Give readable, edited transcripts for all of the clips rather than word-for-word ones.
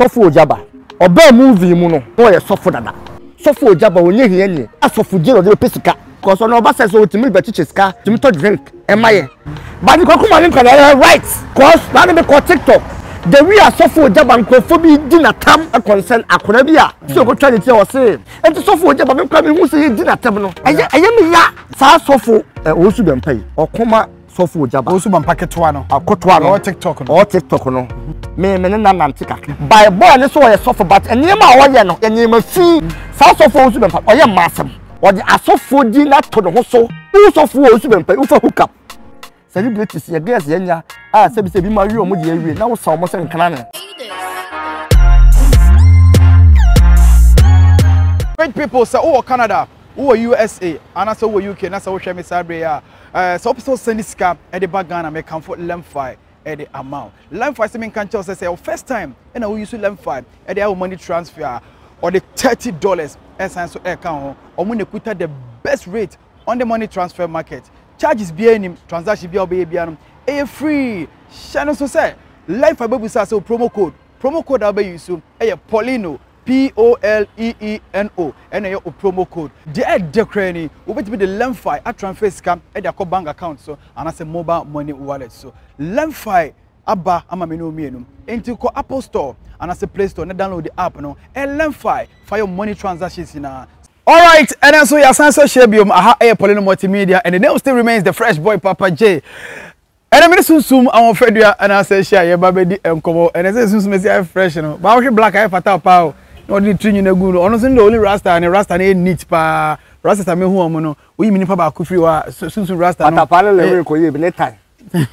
Sɔfo Ogyaba, ɔbaa movie mu no na ɔyɛ sɔfo dada. Sɔfo Ogyaba ɔnyɛ hiani. Asɔfo gye na ɔde bɛpɛ sika. Cause ɔno ɔba sɛ sɛ ɔtumi bɛkyekyɛ sika, tumi tɔ drink ɛma yɛ. But Kwaku ma ne nkwadaa yɛ right. Cause na ne mekɔ TikTok. The way asɔfo Ogyaba nkurɔfoɔ bi di n'atam concern akwadaa bi a sɛ ɔkɔtwa ne ti a ɔse nti sɔfo Ogyaba me koraa mehu sɛ yɛdi n'atam no ɛyɛ ɛyɛ me ya. Saa sɔfo Owusu Bɛmpa yi ɔko ma sɔfo Ogyaba. Owusu Bɛmpa ketewa no. Akotoa no. Ɔwɔ TikTok no. Ɔwɔ TikTok no. Me me ne na nante kakra. By boy ne so ɔyɛ sɔfo but nneɛma a ɔyɛ no yɛ nneɛma fi. Saa sɔfo Owusu Bɛmpa ɔyɛ mma asɛm. Ɔde asɔfoɔ din ato ne ho so. Wo sɔfo Owusu Bɛmpa yi wofa hook up. Celebrities yɛ girls yɛ nya a sɛbi sɛ ebi ma awie wɔn deɛ awie na wosa wɔn sɛ nkrane. Great people sɛ wowɔ Canada, wowɔ USA anaasɛ wowɔ UK na sɛ wohwɛ me saa berɛ yi a, eh, sɛ wopɛ sɛ wosɛne sika de ba Ghana mekamfo Lemfi de ama wo. Lemfi sɛ menka nkyɛw sɛ sɛ wo first time na wo use Lemfi de ayɛ wo money transfer a, ɔde $30 ɛsan so ɛka ho. Ɔmo na ekuta the best rate on the money transfer market. Charges biara nnim, transaction biara wobɛyɛ biara no ɛyɛ free. Hyɛ no nso sɛ Lemfi bɛbusa sɛ wo promo code, promo code a wobɛ use ɛyɛ Paulino POLEENO ɛna ɛyɛ wo promo code. Deɛ ɛdɛ koraa ni, wobɛtumi de Lemfi atransfer sika de akɔ bank account so anaasɛ mobile money wallet so. Lemfi aba ama me ne wo mmienu. Enti kɔ Apple store anaasɛ Play store na download app no, ɛyɛ Lemfi, fa yɛ wo money transactions nyinaa. Alright, ɛnɛ nso yɛasan so ahyia biom. Aha ɛyɛ Paulino Multimedia and the name still remains the Fresh Boy Papa J. Ɛnɛ mene sunsum ahofadua ɛna asɛ ahyia a yɛba bɛdi nkɔmmɔ. Ɛnɛ sɛ sunsum asi ayɛ fresh no, baa wohwɛ black ayɛ fata paa o. Na ɔde ne tiri nyina gu no. Ɔno nso ne the only rasta ne rasta no yɛ neat paa. Rastas a mehu wɔn no, woyi me nipa baako firi hɔ a, sunsum rasta no. Patapaa ne lewin kɔ yie bi ne tan.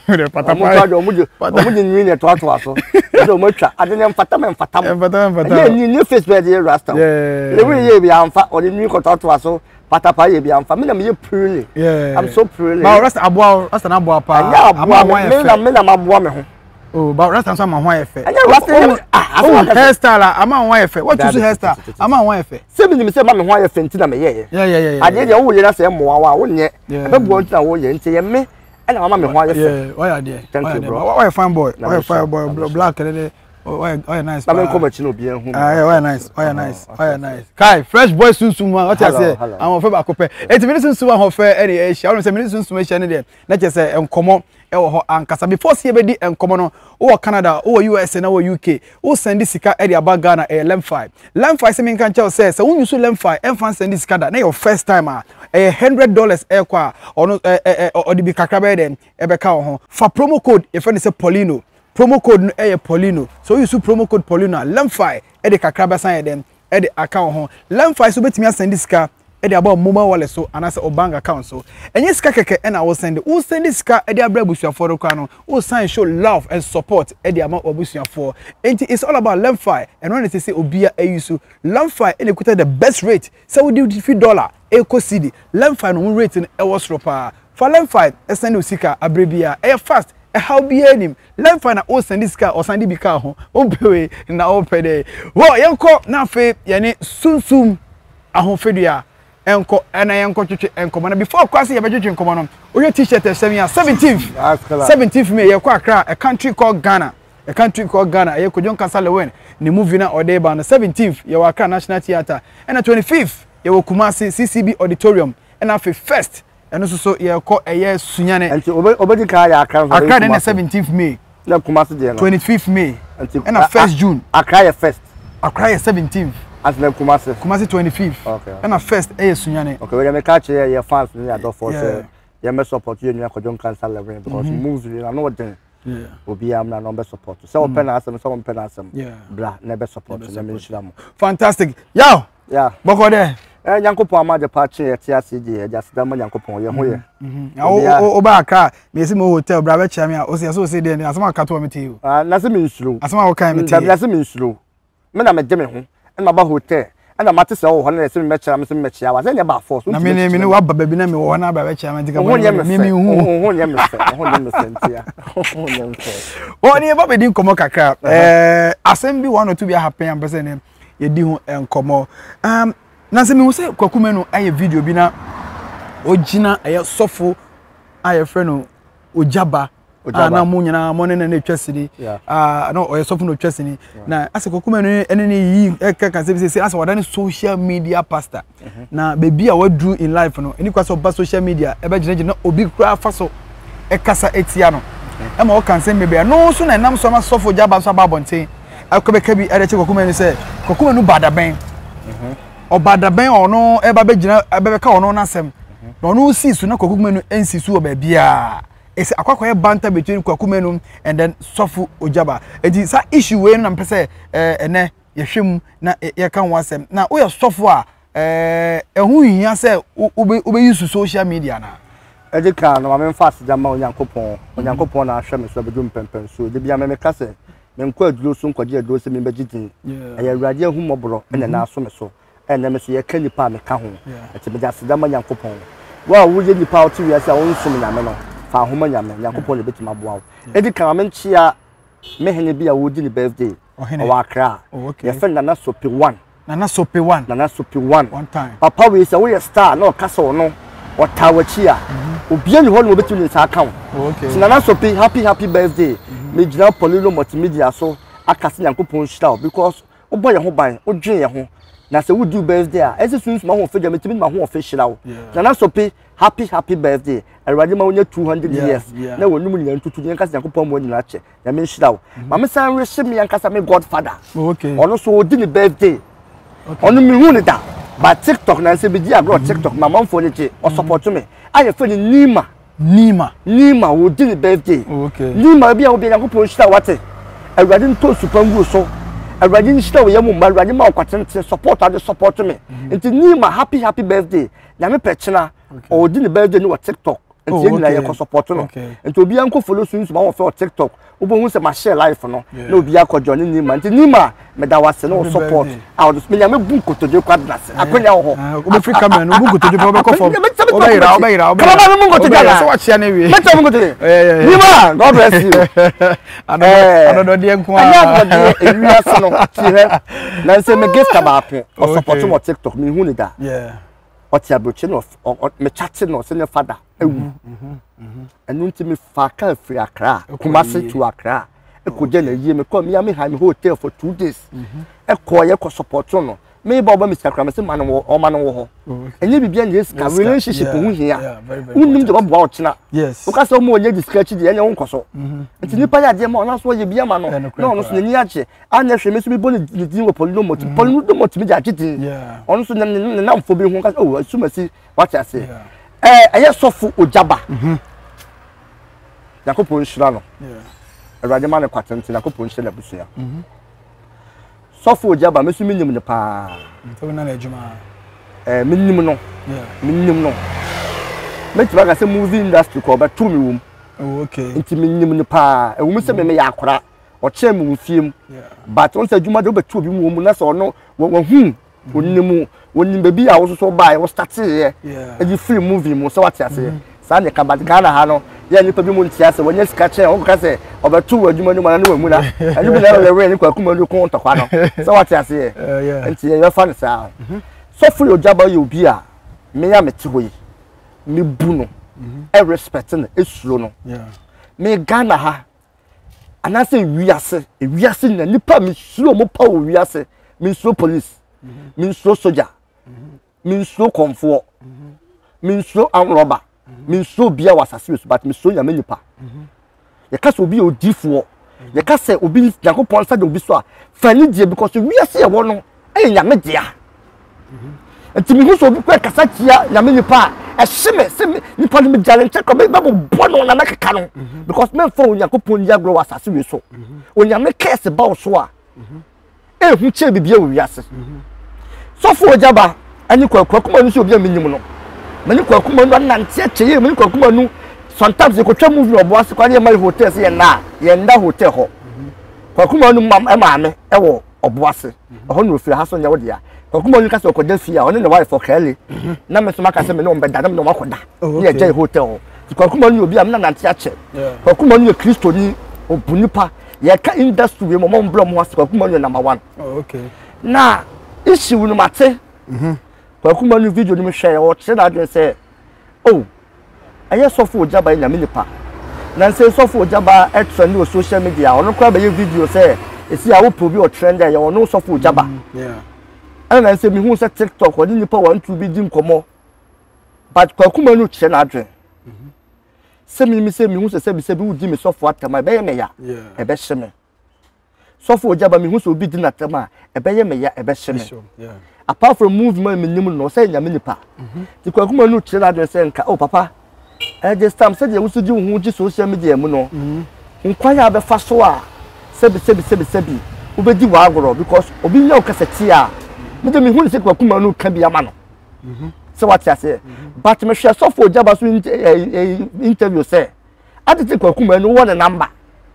Patapaa. Ɔmo tɔ ɔmo de nwi na ɛtoatoa so. Ɛde ɔmo atwa ade ne mfata mɛ mfata mo. Mfata mɛ mfata. Ɛnyɛ nwi ne face bɛɛ de yɛ rasta. Lewin yie bi anfa ɔde nwi kɔ toatoa so. Patapa yɛ bi anfa me na meyɛ purely. Yeah. I'm so purely. Ba rasta aboa rasta na aboa paa. Ɛnyɛ aboa me na me na maboa me ho. Oh, ba rasta nso ama ho ayɛ fɛ. Ɛnyɛ rasta yɛ ah oh, hairstyle a ama ho ayɛ fɛ. What you hairstyle ama ho ayɛ fɛ. Sɛ mi nim sɛ ma me ho ayɛ fɛ nti na meyɛ yɛ. Yeah yeah yeah. Adeɛ deɛ woyɛ na sɛ ɛmmoa wo a wonyɛ. Ɛbɛboa nti na woyɛ nti yɛ me ɛna mama me ho ayɛ fɛ. Yeah, why adeɛ. Thank you bro. Why fine boy. Why fine boy. Black ɛdɛ ɔyɛ ɔyɛ nice paa na mi nkɔ m'akyi na obiara hu mi ah ɔyɛ nice ɔyɛ nice ɔyɛ nice kai fresh boy sunsun mu a ɔte aseɛ ahoɔfɛ baako pɛ eti mi ni sunsun ahoɔfɛ ɛna ɛhyia ɔno sɛ mi ni sunsun ahyia ne deɛ na kyerɛ sɛ nkɔmɔ ɛwɔ hɔ ankasa before si ebedi nkɔmɔ no wowɔ Canada wowɔ USA na wɔ UK wo sɛndi sika ɛde aba Ghana ɛyɛ lemfi lemfi sɛ mi nka nkyɛw sɛ sɛ wonyi so lemfi ɛnfa nsɛndi sika da na yɛ first time a ɛyɛ $100 ɛkɔ a ɔno ɛ ɛ ɔde bi kakra bɛyɛ dɛ ɛbɛka wɔ ho fa promo code yɛfɛ no sɛ Paulino. Promo code no yɛ Paulino. Sɛ wo use promo code Paulino a, Lemfi de kakra bɛsan ayɛ dɛn? De aka wo ho. Lemfi nso wobɛtumi asɛnde sika de aba wo mobile wallet so anaasɛ wo bank account so. Ɛnyɛ sika kɛkɛ na wo sɛnde. Wo sɛnde sika de abrɛ abusuafoɔ no koraa no, wo san show love and support de ama w'abusuafoɔ. Enti it's all about Lemfi. Ɛno ara na ɛsɛ sɛ obiara use. Lemfi na ɛkuta the best rate sɛ wode fi dollar ɛrekɔ cedi. Lemfi no ho rate no ɛwɔ soro paa. Fa Lemfi sɛnde wo sika aberɛ biara. Ɛyɛ fast, ɛhaw biara nnim. Lemfi na wosɛnde sika a ɔsan de bi ka ho. Wompɛ wei na wopɛ dɛn? Wɔ yɛnkɔ na afei yɛne Sunsum Ahofadua nkɔ na yɛnkɔ twetwe nkɔmmɔ. Na before koraa sɛ yɛbɛtwetwe nkɔmmɔ no, wohwɛ t-shirt ɛhyɛ me a, 17th, 17th May yɛkɔ Accra, a country called Ghana. A country called Ghana, ɛyɛ Kojo Nkansah Lewin ne movie na ɔde ba no. 17th yɛwɔ Accra National Theatre, ɛna 25th yɛwɔ Kumasi CCB Auditorium, ɛna afei first ɛno nso so yɛkɔ ɛyɛ Sunyane. Nti obedi kan ayɛ Accra nso Accra de na 17th May. Na Kumasi deɛ no. 25th May. Nti ɛna first June. Accra yɛ first. Accra yɛ 17th. Ati na Kumasi. Kumasi 25th. Okay. Ɛna first ɛyɛ Sunyane. Okay, wei deɛ meka kyerɛ yɛ fans ne adɔfoɔ sɛ yɛ mɛ support yɛ nua Kwadwo Nkansah Lewin because mm-hmm. movie na no ɔden. Obiara mra na ɔbɛ support. Sɛ ɔpɛ n'asɛm sɛ ɔmpɛ n'asɛm. Bra na ɛbɛ support na menhyira mo. Fantastic. Yaw. Yeah. Bɔkɔ dɛ. Eh, Nyankopɔn ama adepa kye yɛ te ase deɛ ɛde aseda ma Nyankopɔn yɛ ho yɛ. Na wo wo ba Accra, me yɛsi mo hotel bra bɛkyia me a, o se yɛsɛ o se deɛ ne asɛm a ka to me te o. Ah, na se me nsuro. Asɛm a wo kan me te. Na se me nsuro. Me na me gye me ho. Ɛna ba hotel. Ɛna mate sɛ wɔ hɔ na yɛsɛ me mɛkyia me se me mɛkyia wa. Sɛ nyɛ ba force. Na me ne me ne waba baabi na me wɔ hɔ na aba bɛkyia me nti ka bɔ ne me me hu. Ho nyɛ me fɛ. Ho nyɛ me fɛ ntia. Ho nyɛ me fɛ. Wɔ ne ba bɛdi nkɔmmɔ kakra. Eh, asɛm bi one or two bi happen ampɛ sɛ ne yɛdi ho nkɔmmɔ. Um, na sɛ mehu sɛ Kwaku Manu ayɛ video bi na ɔgyina ɛyɛ sɔfo a yɛfrɛ no Ogyaba. A na mo nyinaa mo ne na na etwa sini. A na ɔyɛ sɔfo na otwa sini. Na asɛ Kwaku Manu ne ne yiyi ɛka kasa bi sɛ asɛ wada ne social media pastor. Mhm. Na baabi a waduru in life no, ɛni kwa sɛ ɔba social media ɛbɛgyinagyina na obi koraa fa so ɛkasa etia no. Mhm. Ɛma ɔka nsɛm bebree. Ɛno nso na ɛnam so ama sɔfo Gyaba nso aba abɔnten akɔbɛka bi ɛde kyɛ Kwaku Manu sɛ Kwaku Manu ba dabɛn. Mhm. Ɔba dabɛn ɔno ɛba bɛgyina ɛbɛka ɔno n'asɛm. Na ɔno sii so na Kwaku Manu nsi so wɔ baabiara. It's akɔ akɔyɛ banter between Kwaku Manu and then Sɔfo Ogyaba. Eti saa issue wei no na mpɛ sɛ ɛɛ ɛnɛ yɛhwɛ mu na yɛka ho asɛm. Na woyɛ sɔfo a ɛɛ ɛho nhia sɛ wobɛ wobɛ use social media na. Ɛdi kan no, ma memfa aseda mma Onyankopɔn. Onyankopɔn na ahwɛ me so abɛdu mpɛnpɛnsoɔ. Da biara me meka sɛ, menkɔ aduro so nkɔgye aduro sɛ mebɛgye din. Ɛyɛ Awurade ahummɔborɔ na ɛna aso me so. Ɛnnɛ me nso yɛka nnipa a meka ho. Nti mede aseda ma Nyankopɔn. Wo a woyɛ nipa a wote wiase a wonsom Nyame no, fa wo ho ma Nyame. Nyankopɔn na obetumi aboa wo. Edi kan ma menkyea me hene bi a ɔredi ne birthday. Ɔwɔ Accra. Yɛfrɛ no Nana Sope One. Nana Sope One. Nana Sope One. One time. Papa wei sɛ woyɛ star na ɔka sɛ ɔno ɔtaa w'akyi a, obiara nni hɔ nom a obetumi de ne nsa aka wo. Nti Nana Sope, happy happy birthday. Megyina Polino Multimedia so aka sɛ Nyankopɔn nhyira wo because Wobɔ yɛn ho ban, wodwen yɛn ho. Na sɛ wodi wo birthday a, ɛsɛ sunsum ahoɔfɛ deɛ metumi de m'ahoɔfɛ hyira wo. Nana Sope, happy happy birthday. Awurade ma wonya 200 years na w'anum nyinaa ntutu ne yɛnka sɛ Nyankopɔn ma w'anyina akyɛ. Nyame nhyira wo. Ma me san wehye me ankasa me godfather. Oh, okay. Ɔno so ɔdi ne birthday. Ɔno mehu ne da. But TikTok na nsɛ bɛdi agorɔ TikTok ma amanfoɔ no gye. Ɔsupɔto me. A yɛfrɛ no Nima. Nima. Nima ɔredi ne birthday. Oh, okay. Nima bi a obi Nyankopɔn nhyira wate. Awurade ntɔ nsupa ngu so. Awurade nhyira wo yam mma. Awurade ma wo kwatenten support ade support me. Mm -hmm. Nti Nima happy happy birthday. Nyame pɛ kyena. Ɔredi ne birthday no wɔ TikTok. Nti oh, yɛn nyinaa yɛkɔ support no. Nti obiara nkɔ follow sunsum awɔ fɛ wɔ TikTok. Wobɛhu sɛ ma share life no. Na obiara kɔ join Nima. Nti Nima meda wo ase na wo support a ɔde me nyame bu nkotodwe kɔ adena ase akonya wɔ hɔ eh, wobɛfiri kamera no bu nkotodwe pɛ wobɛkɔ fam wobɛyera wobɛyera wobɛyera mu nkotodwe ana sɛ wakyea no awie mɛkyɛ mu nkotodwe nima God bless you adɔdɔdeɛ nko a ɛnyɛ adɔdɔdeɛ ewiase no ti hɛ na nsɛ me gift baako ɔsupɔto wɔ TikTok mehu ne da ɔte aburokyi na mekyate no ɔsɛ ne fada ewu mhm, mhm, mhm. ɛno nti mefa kaa firi Accra Kumasi to Accra ɛkɔgya na yie mekɔ Miami high me hotel for 2 days ɛkɔ yɛ kɔ support no meba ɔba me sika kora mese ma no wɔ ɔma no wɔ hɔ ɛnyɛ biribi a nyɛ sika relationship ho hia wonim deɛ ɔbɛboa wo kyena woka sɛ ɔma ɔnyɛ de sika akyi deɛ ɛnyɛ wo nkɔ so nti nipa yɛ adeɛ ma ɔno nso ɔyɛ bi ama no na ɔno nso n'ani agye anyɛ hwee me nso mebɔ ne din wɔ polynomot polynomot mi de agye din ɔno nso ne namfo bi ho ka sɛ oh asumasi wate ase ɛɛ ɛyɛ sɔfo ogyaba Nyankopɔn nhyira no. Awurade ma no kwa tenten. Nyankopɔn nhyira n'abusua. Mhm. Sɔfo Ogyaba, me nso menim no paa. Eh, menim no. Menim no. Mɛtumi aka sɛ movie industry kɔ ɔbɛto me wom. Oh, okay. Nti menim no paa. Ɛwɔ mu sɛ me meyɛ akora. Ɔkyɛn me wɔ fie mu. But wɔn sɛ adwuma de wobɛto obi mu wɔ mu na sɛ ɔno wɔhu Onim onim baabi a wososo baeɛ wo starteeɛ ɛde firi movie mu sɛ wate aseɛ mm-hmm. saa ne ka but Ghana ha no yɛ nipa bi mu nte ase wɔnyɛ sika kyɛn wɔn kɔka sɛ ɔbɛto wɔ adwuma no mu ana ne wɔn mu na ɛno bi na ɛyɛ wɛn ne kwaku mu ko ntɔkwa no sɛ wate aseɛ nti yɛbɛfa no saa mm-hmm. sɔfo yɛ ogyaba yɛ obi a me a mete hɔ yi mebu no ɛrespect mm-hmm. no esuro no me Ghana ha anaasɛ wiase wiase nyina nipa a mesuro mo pa wɔ wiase mensuro police mensuro soja mensuro kɔnfoɔ mensuro anrɔba mensuro obia wɔ asase so but mesuro nyame nipa yɛka sɛ obi yɛ odifoɔ yɛka sɛ obi nyankopɔn nsa da obi so a fa ne deɛ because wiase yɛwɔ no ɛyɛ nyame dea nti mehu sɛ obi kɔ kasa tia nyame nipa a ɛhye me sɛ nipa no megyare nkyɛ kɔ mɛbobɔ no na mɛkeka no mhm. because memfa onyankopɔn nni agorɔ wɔ asase wei so mhm. onyame kɛse ba wo so a mhm. ɛhu kyɛ bibia wɔ wiase sɔfo ogyaba ɛne kwaku akuma no sɛ obi a menim no mene kwaku manu anante akyɛ yie mene kwaku manu sometimes yɛkɔtwa movie ɔboa ase kwan yɛma yɛ hotel sɛ yɛnna a yɛnda hotel hɔ kwaku manu maame ɛwɔ ɔboa ase ɛhɔ na ofiri ha so nyɛ wo dea kwaku manu ka sɛ ɔkɔda fie a ɔne ne wife ɔkɛle na me nso maka sɛ me ne wɔn bɛda na me ne wɔn akɔda oh, ne yɛgya yɛ hotel hɔ nti kwaku manu yɛ obi a me na nante akyɛ kwaku manu yɛ kristoni obu nipa yɛka industry wei mu ɔmo mbrɛ ɔmo ase kwaku manu yɛ number one oh, na issue no mate mhm. kwaku manu video no mu hwɛ ɔkyerɛ n'adwene sɛ oh ɛyɛ sɔfo ogyaba yɛ nyame nipa. Nansa yi sɔfo Ogyaba trend wɔ social media, ɔno koraa bɛyɛ video sɛ esi a wopɛ obi ɔtrend a ɛyɛ ɔno sɔfo Ogyaba. Ɛna nansa yi mehu sɛ TikTok ɔne nipa 12 bi di nkɔmmɔ but Kwaku Manu kyerɛ n'adwene. Sɛ mimi sɛ mehu sɛ sɛbi sɛbi wodi me sɔfo atɛm a ɛbɛyɛ me ya, ɛbɛhye me. Sɔfo ogya ba mehu sɛ obi di n'atɛm a ɛbɛyɛ me ya ɛbɛhye me. Apart from movie ma menim no sɛ nyame nipa. Nti Kwaku Manu kyerɛ n'adwene sɛ nka oh papa eh, this time sɛdeɛ wosi gye wo ho gye social media mu no nkwan a bɛfa so a sɛbi sɛbi sɛbi sɛbi wobɛdi w'agorɔ because obi nya wo kasa tia a me de mehu ne sɛ Kwaku Manu ka bi ama no sɛ wate aseɛ but mehwɛ sɔfo ogya ba so interview sɛ Ade te Kwaku Manu wɔ ne number.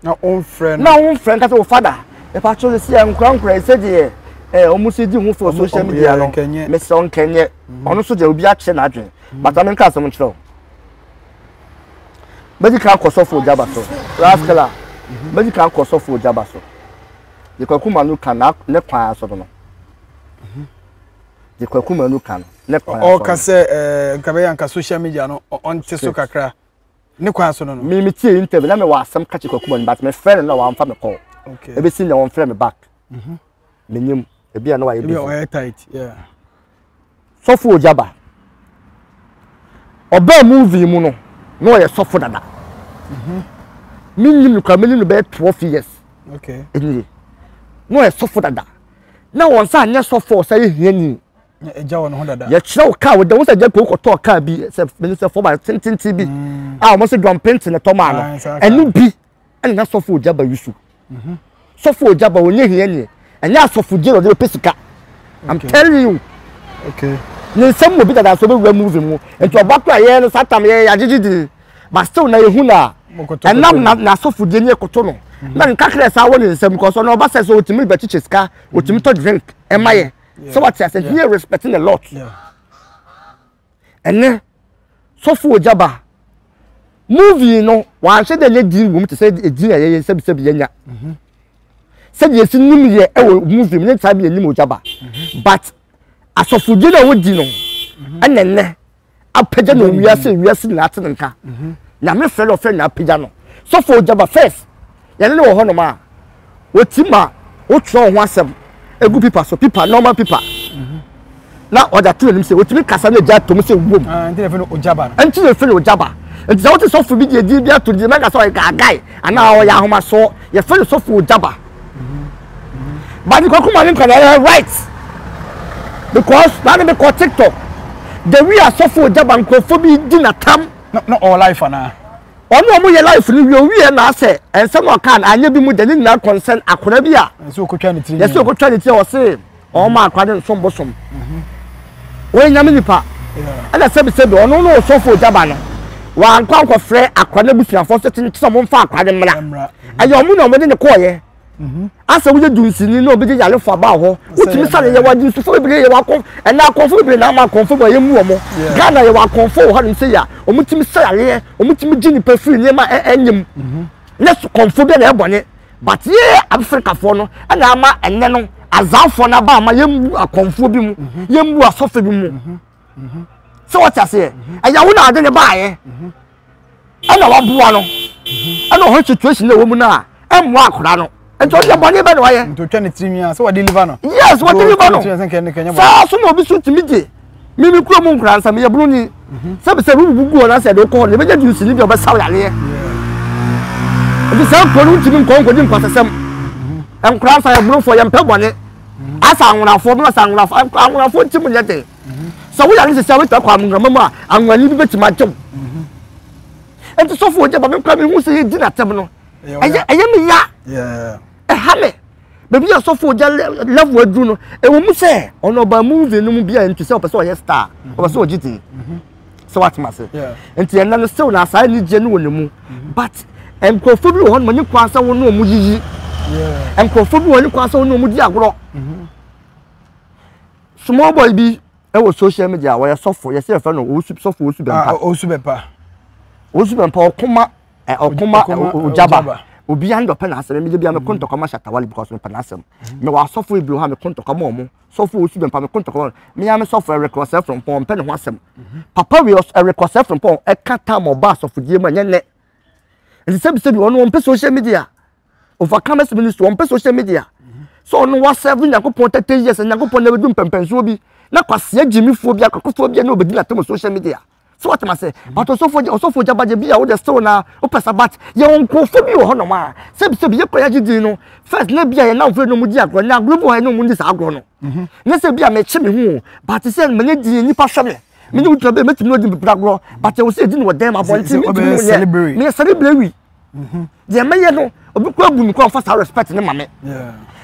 Na womfrɛ no. Na womfrɛ nka sɛ wo father. Mepa kyɛw sɛ sɛ nkora nkora yi sɛdeɛ eh, wɔn si di ho fɛ social media no. Mesrɛ wo nkɛnyɛ. Mhm. Ɔno nso deɛ obi akyerɛ n'adwene. Mhm. But ame nka asɛm nkyerɛ wo. Mɛdi kan kɔ sɔfo Ogyaba so. Rascala. Mhm. Mɛdi kan kɔ sɔfo Ogyaba so. De Kwaku Manu ka na ne kwan so no. De Kwaku Manu ka no ne kwan so. Ɔka sɛ eh, nka bɛyɛ anka social media no ɔnte so kakra. Ne kwan so no no. Me me tie interview na me wɔ asɛm ka kyerɛ Kwaku Manu but me frɛ no na wamfa me call. Okay. Ebesi na wɔn frɛ me back. Mhm. Me nim ebi a na wayɛ busy. Ebi a ɔyɛ tight yeah. Sɔfo Ogyaba. Ɔbaa movie mu no na ɔyɛ sɔfo dada. Mhm. Me nim no kora me nim no bɛyɛ 12 years. Okay. Enie. Na ɔyɛ sɔfo dada. Na wɔn nsa anyɛ sɔfo ɔsɛ yɛ hiani. Ɛgya wɔ ne ho dada. Yɛkyerɛ wo kaa wɔda wo sɛ gya kuro kɔtɔɔ kaa bi sɛ mene sɛ fɔba tententen bi mm. a wɔn sɛ dɔm pente na ɛtɔ maa no ɛno bi ɛna na sɔfo ogya ba yusu mhm. sɔfo ogya ba onye hia nie ɛnyɛ asɔfo gye na ɔde bɛpɛ sika i'm telling you okay. ne nsɛm wɔ bi dada so bɛwura movie mu nti ɔba kora yɛn no saa tam yɛn yɛagyegye din but still na yɛhu na ɛnam na n'asɔfodie ne ɛkoto no mhm. na nkakra saa wɔ ne nsɛm kɔ so na ɔba sɛ sɛ ɔtumi bɛkyekyɛ sika ɔtumi tɔ drink ɛma yɛ sɛ wate ase nti yɛ respecting a lot ɛnɛ sɔfo ogya ba movie no wanhyɛ dɛ nyɛ din wom te sɛ edin a yɛyɛ sɛbisɛbi yɛnya mhm. sɛdeɛ esi nim yɛ ɛwɔ movie mu ne saa bi yɛ nim ogya ba mhm. but asɔfodie na wɔdi no mhm. ɛnɛ nnɛ apagya no wiase wiase nyinaa te ne nka nyame frɛ no ɔfrɛ na apagya no sɔfo ogyaba first yɛne ne wɔ hɔnom a wɔti ma wotwerɛ wo ho asɛm egu pipa so pipa normal pipa na ɔde ato n'anim sɛ wɔtumi kasa na agya atom sɛ wom ah, nti na ɛfɛ no ogyaba no nti na ɛfɛ no ogyaba nti sɛ wote sɔfo bi deɛ din bi ato deɛ mɛka sɛ ɔyɛ gaagae anaa ɔyɛ ahomasoɔ yɛfɛ no sɔfo ogyaba But the Kwaku Manu nkwa na right because na ne kɔ TikTok the way asɔfo ogyaba nkurɔfoɔ bi di n'atam. No no all life ana. Ɔno ɔmo yɛ life no wie owie na asɛ nsɛm a ɔkaa no anyɛ bi mu de ne nyinaa concern akora bi a. Yɛsɛ okotwa ne tiri. Yɛsɛ okotwa ne tiri ɔse ɔmo akora ne nsom bosom. Wɔyɛ nyame nipa. Ɛna sɛbi sɛbi ɔno no ɔsɔfo ogyaba no wankɔ ankɔfrɛ akora n'abusuafoɔ sɛ kyenkyen ɔmo nfa akora ne mmra. Ɛyɛ ɔmo na ɔmo de ne kɔɔyɛ. Mhm. Asɛ woyɛ dunsini na obi de yarefo aba hɔ wotumi sare yɛwɔ adunsifo bebree yɛwɔ akɔn ɛnna akɔnfo bebree na ama akɔnfo mu a yɛmu wɔn Ghana yɛwɔ akɔnfo wɔ hɔnom sɛ yɛ a wɔtumi sa yareɛ wɔtumi gye nipa firi nneɛma ɛnyɛ mu mhm. ne kɔnfo bi na ɛbɔ ne but yɛ Afrikafoɔ no ɛna ama ɛnɛ no azanfoɔ no aba ama yɛmmu akɔnfoɔ bi mu mhm. yɛmmu asɔfo bi mu sɛ wɔte aseɛ ɛyɛ wo na ade ne baayɛ ɛna waboa no ɛna ɔhɔ situation na ɛwɔ mu no a ɛmmoa akora no nti ɔyɛ bɔne bɛ na wayɛ. Nti otwa ne tiri nwi a sɛ wɔde liver no. Yes, wɔde liver no. Saa so na obi so tumi gye mimi kuro mu nkora nsa meyɛ bunu ni mhm. sɛbi sɛ rubu gu hɔ na sɛ ɛde wokɔ hɔ no ebɛgye juice ni bi a ɔbɛsaw yareɛ nti saa kuro no ntumi nkɔ nkɔdi nkwasasɛm mhm. nkora nsa yɛ bunufoɔ yɛmpɛ bɔne mhm. asa anwonafoɔ bi asa anwonafoɔ anwonafoɔ nti mu nyɛ den sɛ woyare sisi a wobɛtumi akɔ anwonama mu a anwonani bi bɛtumi agye wo nti sɔfo ogya ba me kora mehu sɛ yɛdi n'atɛm no ɛyɛ ɛyɛ me ya ɛha me baabi a sɔfo ogya level aduru no ɛwɔ mu sɛ ɔno ɔba movie no mu bi a nti sɛ ɔpɛ sɛ ɔyɛ star ɔpɛ sɛ ɔgye din sɛ watema ase nti ɛnna no sew na asaa anigye no wɔ ne mu but nkurɔfoɔ bi wɔ hɔ no ma ne kwan sɛ wo ne ɔmo yiyi nkurɔfoɔ bi wɔ ne kwan sɛ wo ne ɔmo di agorɔ Small boy bi wɔ social media wɔyɛ sɔfo yɛsɛ yɛfrɛ no owusu sɔfo owusu bɛmpa. Ah, owusu bɛmpa. Owusu bɛmpa ɔkoma ɛ ɔkoma ogyaba obiara ndɔ pɛ n'asɛm ɛmi de bi a meko ntɔkwa ma shatawale because mepɛ n'asɛm mewɔ asɔfo ebi wɔ hɔ a meko ntɔkwa ma ɔmo sɔfo owusu bɛmpa meko ntɔkwa ma me ya me sɔfo Eric Ɔsɛe Frimpong ɔmpɛ ne ho asɛm papa wei Eric Ɔsɛe Frimpong ɛka tam ɔba asɔfodie mu ɛnyɛ nɛ. Nti sɛbisɛbi ɔno ɔmpɛ social media. Overcomers ministry ɔmpɛ social media. Sɛ ɔno wasɛve Nyankopɔn 30 years Nyankopɔn na bɛdu mpɛmpɛnsoɔ bi na kwasea gyimifoɔ bi akɔkofoɔ bi na ɔbɛdi n'atam social media. So what ma sɛ but ɔsɔfo ɔsɔfo gyabagye bi a wode still na wopɛ sa but yɛwɔ nkurɔfoɔ bi wɔ hɔnom a sɛbisɛbi yɛkɔ yɛagye din no first na bi a yɛn namfo yɛ na di agorɔ na agorɔ bi wɔ hɔ yɛ na ɔmo ndi saa agorɔ no. Mhm. Nyɛ sɛ bi a mekye me ho o but sɛ manyɛ din nipa hwɛ me me ne wo gyina bɛɛ mɛtumi adi mpepere agorɔ but ɛwɔ sɛ ɛdi no wɔ dɛm abɔnten mentumi nyɛ meyɛ celebrity mhm. deɛ mɛyɛ no obi kura bu me kura ɔfa saa respect ne ma me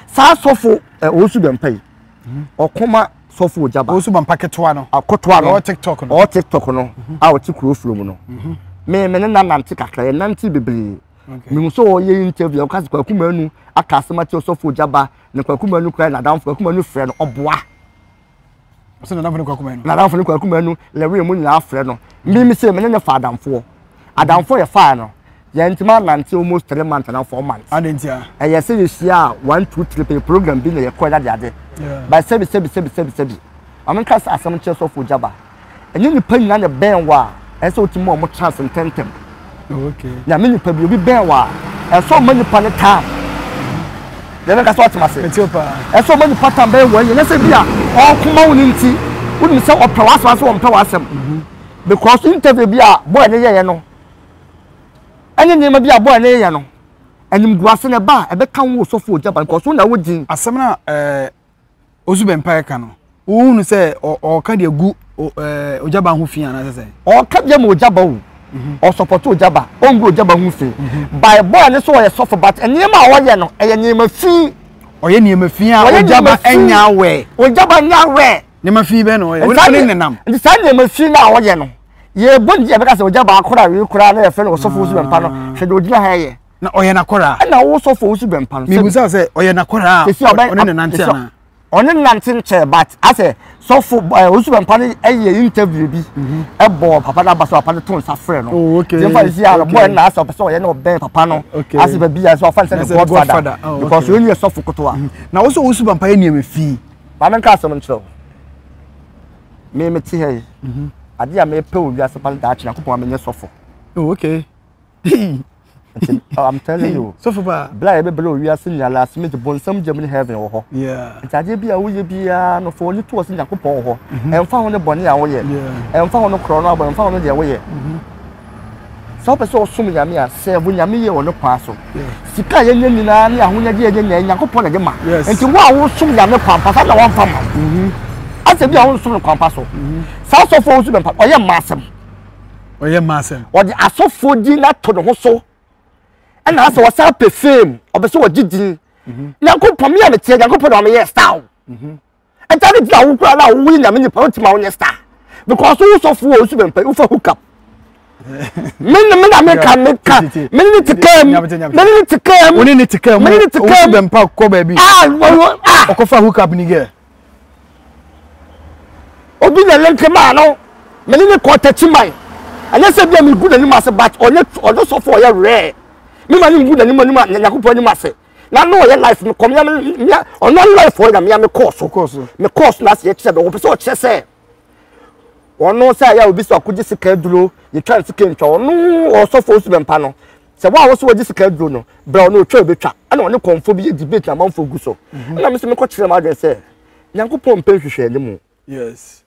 saa sɔfo ɛ ɔwɔ su bɛmpa yi mhm. ɔkoma sɔfo ogyaba ɔwɔ su bɛmpa ketewa no akotoa no ɔwɔ tiktok no ɔwɔ tiktok no mhm. a ɔte kuro furo mu no me me ne na nante kakra yɛ nante bebree mehu sɛ ɔyɛ interview ɔka sɛ kwaku manu aka asɛm akyerɛ sɔfo ogyaba na kwaku manu kura n'adamfo kwaku manu frɛ no ɔboa Ɔsɛ n'adamfo ne Kwaku Manu. N'adamfo ne Kwaku Manu lɛwee mu nyinaa frɛ no. Me me se me ne ne fa adamfoɔ. Adamfoɔ yɛ faa no. Yɛn ntoma anante almost 3 months anaa 4 months. Ade ntia. Ɛyɛ sɛ yɛhyia a one two three pɛ program bi na yɛkɔ ɛna de ade. But sɛbi sɛbi sɛbi sɛbi sɛbi. Maame nka sɛ asɛm nkyerɛ sɔfo Gyaba. Ɛnyɛ nipa nyinaa na ɛbɛn wɔ a ɛsɛ sɛ wotumi ma wɔn chance ntɛntɛm. Okay. Nyame nipa bi obi bɛn wɔ a ɛsɛ ɔma nipa ne time. Deɛ mɛka sɛ ɔtema se. Ɛsɛ ɔma nipa time bɛyɛ wɔn yɛ nyɛ sɛ bi a ɔkoma wo ne nti wonim sɛ ɔpɛ w'asɛm asɛ ɔmpɛ w'asɛm. Mhm. Because interview bi a boy ne yɛyɛ no ɛne nneɛma bi a boy ne yɛyɛ no animguase na ɛba a ɛbɛka wo sɔfo ogya ba because wo na wo din. Asɛm na ɛɛ. Osu bɛ mpaeɛ ka no, wohu no sɛ ɔɔka deɛ gu Ogyaba ho fi anaasɛ sɛn? Ɔɔka deɛ ma Ogyaba o, mhm. ɔsɔpɔto Ogyaba, ɔngu Ogyaba ho fi. Mhm. By boy ne so ɔyɛ sɔfo but nneɛma a ɔyɛ no ɛyɛ nneɛma fi. Ɔyɛ nneɛma fi a Ogyaba nya awɛ. Ogyaba nya awɛ. Nneɛma fi bɛn na ɔyɛ? Wɔne ne nenam. Nti saa nneɛma fi no a ɔyɛ no, yɛbɔ ne din a yɛbɛka sɛ Ogyaba akora wei koraa na yɛfrɛ no ɔsɔfo Osu Bɛmpa no, ah. hwɛ deɛ ɔgyina ha yɛ. Na ɔyɛ n'akɔraa. Ɛna wo sɔfo wo so bɛmpa no. Mibisa sɛ ɔyɛ n'akɔraa a ɔne ne nante anaa? Ɔne ne nante nkyɛn but asɛ sɔfo ɛɛ osu bɛmpa no ɛyɛ interview bi mhm. ɛbɔ papa no aba so papa no to nsa frɛ no. Oh okay. Nti nfa sisi a boy no asɛ ɔpɛ sɛ ɔyɛ na ɔbɛn papa no. Asɛ baabi a sɛ ɔfa no sɛ ne godfather oh, because ɔyɛ yɛ sɔfo kotoa. Mhm. Na wo sɛ osu bɛmpa yɛ nneɛma fi. Maame nka asɛm nkyerɛ wo. Me me te ha yi. Mhm. Ade a mepɛ wɔ wiase pa no daakye Nyankopɔn amenyɛ sɔfo. Oh okay. Nti oh, I'm telling you. Sɔfo ba. Bla yɛ bɛbrɛ owiase nyinaa last minute bonsam gyam ne heaven wɔ hɔ. Yeah. Nti adeɛ bi a woyɛ biara no fa w'ani to ɔsɛ Nyankopɔn wɔ hɔ. Mhm. Ɛmfa ho ne bɔne a woyɛ. Ɛmfa ho no korɔ no abɔ, ɛmfa ho no deɛ woyɛ. Mhm. Sɛ wopɛ sɛ ɔsom Nyame a, sɛɛvo Nyame yie wɔ ne kwan so. Sika a yɛnya nyinaa ne ahonyadeɛ a yɛnya nyinaa Nyankopɔn na ɛde ma. Nti wo a wosom Nyame kwampa saa na wɔmfa ma wo. Mhm. Asɛ bi a wonsom no kwampa so. Saa sɔfoɔ wo so bɛmpa ɔyɛ mma asɛm. Ɔyɛ mma asɛm. Ɔde asɔfoɔ din ato ne ho so. Ɛna asɛ ɔsan pɛ fame, ɔpɛ sɛ ɔgye din. Mhm. Nyankopɔn me a meteɛ Nyankopɔn na ɔmeyɛ star o. Mhm. Ɛnti ade gyina wo koraa na woyɛ nyame nipa wotumi a wonyɛ star. Because wo sɔfoɔ o, wosu bɛmpa wofa hook up. Me ne me na meka meka me ne ne te kaa mu me ne ne te kaa mu wo ne ne te kaa mu me ne ne te kaa mu bɛmpa kɔ baabi ah wɔwɔ ah ɔkɔfa hook up ni gɛ Obi na link maa no. Me ne ne kɔɔ Techiman. Ɛnyɛ sɛ bia megu n'anim ase but ɔnyɛ ɔno sɔfo ɔyɛ rare. Me ma ne ngu n'anim anim a Nyankopɔn anim ase. Na no ɔyɛ life me kɔ mea mea ɔno life ɔyɛ na mea me kɔɔ so. Me kɔɔ so na ase yɛkyerɛ bɛ wɔpɛ sɛ ɔkyerɛ sɛ ɔno sɛ ɛyɛ obi sɛ ɔkɔgye sika aduro yɛtwa ne sika ntwa ɔno ɔsɔfo osu bɛmpa no sɛ wo a wɔsɛ wɔgye sika aduro no brɛ ɔno ɔtwa ɔbɛtwa ɛna ɔne kɔmfo bi yɛ debate na amanfoɔ gu so ɛna me sɛ mekɔkyerɛ m'adwene sɛ Nyankopɔn mpɛ nhwehwɛanimu. Yes.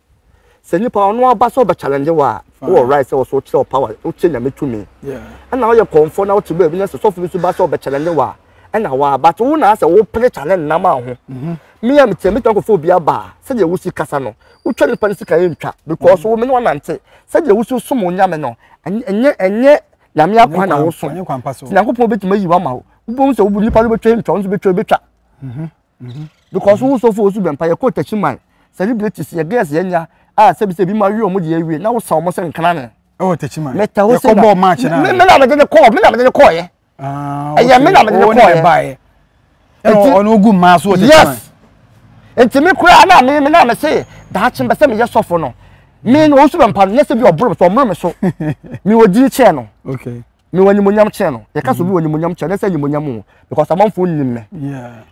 Sɛ nipa ɔno aba sɛ ɔbɛ challenge wo a, wowɔ right sɛ wɔso wokyerɛ wo power, wokyerɛ Nyame tumi. Yeah. Ɛna woyɛ kɔmfɔ na wote baabi na sɛ sɔfo bi nso ba sɛ ɔbɛ challenge wo a, ɛna waa but wo na asɛ wopere challenge nam a ho. Mm-hmm. Me a metia metumi akɔfa obi aba a, sɛdeɛ wosi kasa no, wotwa nipa no sika ɛntwa because mm-hmm. wo me ne wanante. Sɛdeɛ wosi som wo Nyame no, ɛnyɛ ɛnyɛ Nyame akwan na wosom. Nyankopɔn bɛtumi ayi wo ama wo. Wobɛhu sɛ nipa no bɛtwa ntwa, wo nso bɛtwa bɛtwa. Mm-hmm. Because wo sɔfo osu bɛmpa yɛ kɔ takyi man celebrities yɛ girls yɛ nya a sɛbi sɛ ebi ma wi wɔn deɛ awie na wosa wɔn sɛ nkran ne. Ɛwɔ takyi man. Mɛta hɔ sɛ na yɛkɔ bɔɔ match na. Me na mede ne kɔɔ me na mede ne kɔɔ yɛ. Ah, ɛyɛ me na mede ne kɔɔ yɛ. Ɛna ɔno ogu mmaa so wɔ takyi man. Yes. Nti me koraa na me me na me se daakye mbɛ sɛ meyɛ sɔfo no. Me no osu bɛmpa no nyɛ sɛ bi ɔboro me so ɔmoro me so. Me wɔ din kyɛn no. Okay. Mewɔ animuonyam kyɛn no. Yɛka sɛ obi wɔ animuonyam kyɛn no, ɛsɛ animuonyam o. Because amanfoɔ nim me.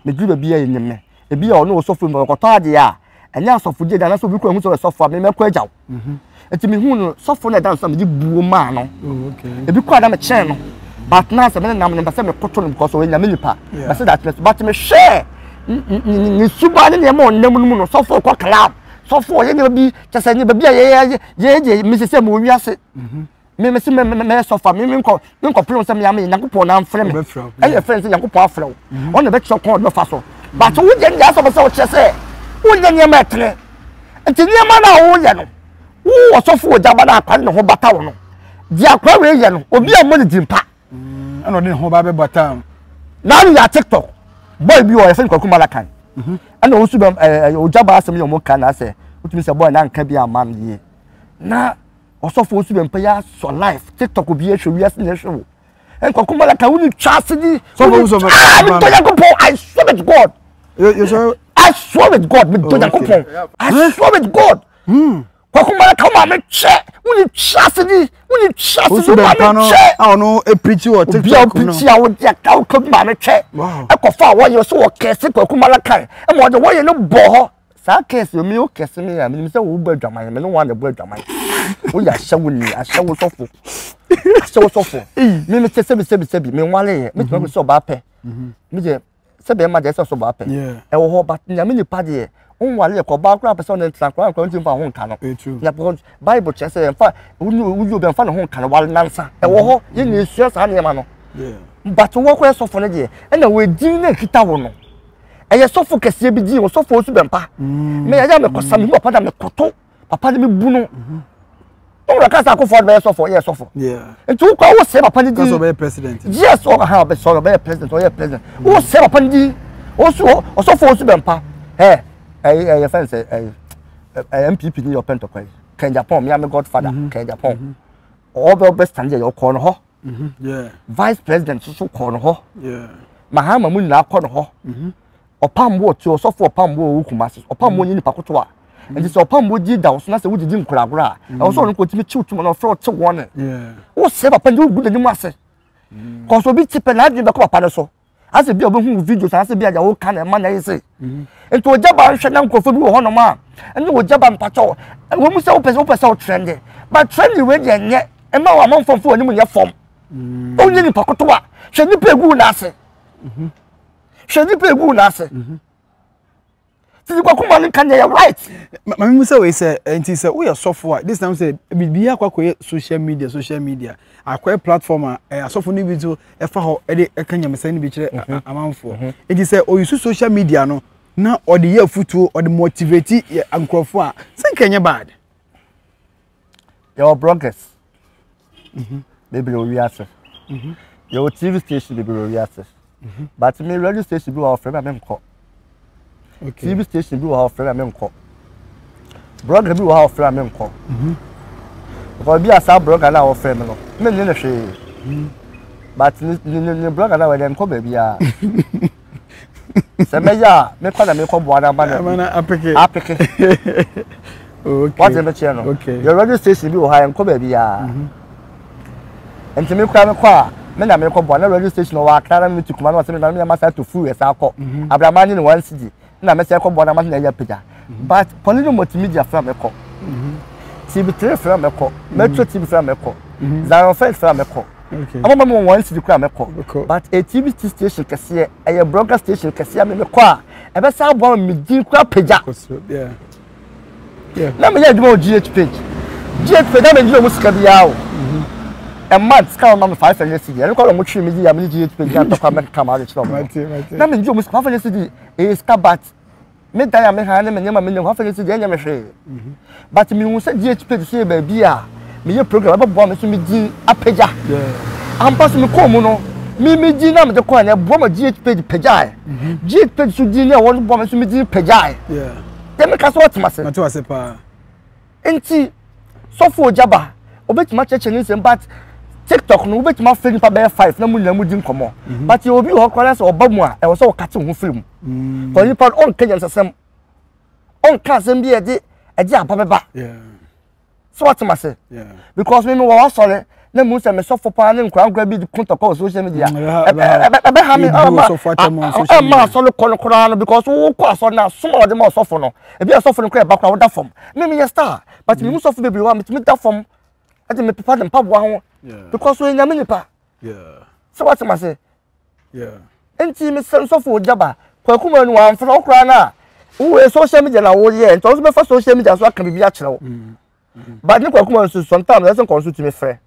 Meduru baabi a yɛnim me. Ebi a ɔne ɔsɔfo mu ɔkɔtɔ adeɛ a, ɛnyɛ asɔfodie da anaasɛ obi kura hu sɛ ɔyɛ sɔfo a, me mɛkɔ agya wo. Mhm. Nti mehu no sɔfo no ɛda nso a mede buo maa no. Oh, Ebi kɔ a na mekyɛn no. But na sɛ me ne nam no mpɛ sɛ mekoto no because ɔyɛ nyame nipa. Mɛ sɛ that but mehwɛ ne suban ne nneɛma ɔnam no mu no sɔfo kɔ club sɔfo ɔyɛ nneɛma bi kyɛ sɛ nneɛma bi a yɛyɛ yɛyɛ deɛ mesɛ sɛ mewɔ wiase. Me me se me me me sɔfo me me nkɔ me nkɔ pere sɛ me ame Nyankopɔn na amfrɛ me. Ɛyɛ frɛ sɛ Nyankopɔn afrɛ wo. Ɔno na bɛkyerɛ kɔn ɔde fa so. But wo deɛ deɛ asɔ sɛ wokyerɛ sɛ wonyɛ nneɛma ɛtene. Nti nneɛma no a woyɛ no Wo ɔsɔfo wɔ gyaba no akwa ne ho bata wo no. Deɛ akwa wei yɛ no, obi a mmɔ ne din pa. Mm, ɛna ɔde ne ho ba bɛbata. Na no yɛ TikTok. Boy bi wɔ yɛfɛ no Kwaku Malakan. Mhm. Ɛna ɔnso bɛ ɛɛ ogyaba asɛm yɛ ɔmo ka na asɛ wotumi sɛ boy na nka bi ama no yie. Na ɔsɔfo nso bɛ mpa yɛ asɔ life TikTok obi ehwɛ wiase na ehwɛ wo. Nkwaku Malakan wo ni twa ase di. Sɔfo nso bɛ. Ah, mi dɔ Nyankopɔn, I swear with God. I swear with God, mi dɔ Nyankopɔn. I swear with God. Hmm. Kwaku mara ka maame kyɛ wone twa ase di wone twa ase di maame kyɛ. A ɔno epirikyi wɔ TikTok no. Obi a ɔpirikyi a wode aka woka bi maame kyɛ. Ɛkɔfa a wɔyɛ so wɔ kɛse kwaku mara kan ɛma ɔde wɔyɛ no bɔ hɔ. Saa kɛse omi wo kɛse mi a menim sɛ wo bɔ adwaman me ne wɔn na ɛbɔ adwaman. Woyɛ ahyɛwo ni ahyɛwo sɔfo ahyɛwo sɔfo. Me me kyɛ sɛbi sɛbi sɛbi me nwale yɛ me tuma mi sɛ ɔbaa pɛ. Me deɛ sɛ bɛrima deɛ ɛsɛ sɛ ɔbaa pɛ ɛwɔ hɔ but nyame nipa deɛ wonwale yɛ kɔ ɔbaa koraa pɛ sɛ ɔne ntena koraa koraa ntumi fa ho nka no na because bible kyerɛ sɛ yɛmfa woyi obi mfa ne ho nka no wale nansa ɛwɔ hɔ yɛn na esua saa nneɛma no but wɔ kɔ yɛ sɔfo no deɛ ɛna wɔadin na ekita wo no ɛyɛ sɔfo kɛseɛ bi din ɔsɔfo osu bɛmpa mɛ yɛ yɛ mɛkɔsa mi papa na mɛkɔto papa no mebu no ɔwura kasa akofo ɔde bɛyɛ sɔfo ɔyɛ sɔfo nti wokɔ wo sɛ papa no di yes ɔka ha ɔbɛ sɔrɔ ɔbɛyɛ president ɔyɛ president wo sɛ papa no di osu ɔsɔfo osu bɛ mpa ɛ ɛyɛ ɛyɛ fɛn sɛ ɛyɛ ɛyɛ npp ni yɛ ɔpɛ ntɔkwa yi Ken Japan mi ame godfather mhm. Ken Japan mhm. ɔbɛ ɔbɛ stand yɛ ɔkɔ no hɔ mhm, vice president soso kɔ no hɔ Mahama mu nyinaa kɔ no hɔ. Ɔpamboɔ te ɔsɔfo ɔpamboɔ wɔ Kumasi. Ɔpamboɔ nyɛ nipa kotoa. Nti sɛ ɔpamboɔ gye da wo so na sɛ wodidi nkoragora a, ɛwɔ sɛ ɔno nko tumi kyew tuma na ɔfrɛ ɔte wɔn ne. Wosɛ papa nti wogu n'anim ase. Kɔsɔ obi te pɛ n'adwene bɛkɔ papa no so. Asɛ bi a ɔbɛhu wo videos anaasɛ bi a deɛ woka na ɛma na ɛyɛ se. Nti ogya ba nhwɛ na nkurɔfoɔ bi wɔ hɔnom a ɛne ogya ba mpakyɛw. Ɛwɔ mu sɛ wopɛ sɛ wopɛ sɛ wo trende. But trending wei deɛ nyɛ ɛma wɔ amanfoɔ mfo w'anim nyɛ fam. Wonyɛ nipa kotoa. Hwɛ nipa egu wo n'ase. Hwɛ nipa egu n'ase. Mhm. Titi kwaku ma ne nka nyɛ yɛ right. Maame mu sɛ wei sɛ eh, nti sɛ woyɛ sɔfo a this time sɛ biribi akɔ akɔyɛ social media social media akɔyɛ platform a eh, asɔfo no bi nso ɛfa hɔ ɛde ɛka nyamesɛm no bi kyerɛ mhm. amanfoɔ mhm. nti sɛ ɔyusu social media no na ɔde yɛ afutuo ɔde motivate nkurɔfoɔ a sɛ nka ɛnyɛ bad. Yɛwɔ bloggers mhm. bebree wɔ wiase. Mhm. Yɛwɔ TV station bebree wɔ wiase. Mhm. But me radio station bi wɔ hɔ ɔfrɛ me a menkɔ. TV station bi wɔ hɔ ɔfrɛ me a menkɔ. Blogger bi wɔ hɔ ɔfrɛ me a menkɔ. Because bi a saa blogger no a wɔfrɛ me no, menye no hwee. But ne ne ne blogger no a wɔde nkɔ baabiara. Sɛ mɛyɛ a mekɔ na mekɔ boa no ama no apeke. Apeke. Wate mekyerɛ no. Yɛ radio station bi wɔ ha yɛnkɔ baabiara. Mhm. Nti me kora mekɔ a me na mekɔ boa na radio station wɔ Accra na mete kuma na ɔsɛ me na me ma sa to fuel sa akɔ. Mhm. Abrama nye ne one cedi na mɛsɛ kɔ boa na ma na ɛyɛ apagya. Mhm. But Polino Multimedia fra mekɔ. TV3 fra mekɔ. Metro TV fra mekɔ. Zion First fra mekɔ. Ɔmo ma mi wɔ wɔn cedi kora mɛkɔ but a TV station kɛseɛ ɛyɛ broadcast station kɛseɛ mi mekɔ a ɛbɛsa aboa mi din kora pagya na meyɛ adwuma wɔ GH page GH page na mengye ɔmo sika biara o mhm. a month sika wɔn ma mi 500 cedi ɛno kɔ na ɔmo twi mi di ya mi ne GH page na ntɔkwa mɛkeka ma ade kyerɛ ɔmo na mengye ɔmo sika 500 cedi ɛyɛ sika but Me dan a me han ne me nneɛma me nya afei nso deɛ ɛnyɛ me hwee but mehu sɛ GH page so yɛ baabi a meyɛ program ɛbɛboa me so me din apagya ampa so mekɔɔ mu no me me din na mede kɔɛ no ɛboa ma GH page pagyae GH page so din ne ɛwɔ no boa me so me din pagyae deɛ meka sɛ wɔtem ase mate ase paa nti sɔfo ogyaba obetumi akyerɛkyerɛ ne nsɛm but tiktok no wobɛtumi afrɛ nipa bɛyɛ five na mo nyinaa mo di nkɔmmɔ mhm. but yɛ obi wɔ hɔ koraa sɛ ɔba mu a ɛwɔ sɛ ɔkate wo ho firi mu mm. kɔ nipa no ɔnka nyansasɛm ɔnka asɛm bi a ɛde ɛde aba bɛba sɛ wɔte ma se because me wɔ asɔre na mu sɛ mesɔfo paa ne nkora nkora bi ko tɔkɔ wɔ social media mm, ɛbɛha me ɛma asɔre kɔ no koraa no because wokɔ asɔre no asom a wɔde ma ɔsɔfo no ebi asɔfo no koraa ɛba koraa woda fam me meyɛ star but mm. mehu sɔfo bebree wɔ a metumi da fam ɛde mepepa de mpaboa ho because ɔyɛ nyame nipa. Sɛ wate ma se. Nti mesrɛ sɔfo Ogyaba, Kwaku Manu wamfrɛ wo koraa no a, wowɔ social media na woyɛ, nti ɔno nso bɛfa social media so aka biribi akyerɛ wo. Mm. But ne Kwaku Manu nso sometimes ɛsɛ nkɔ nso tumi frɛ.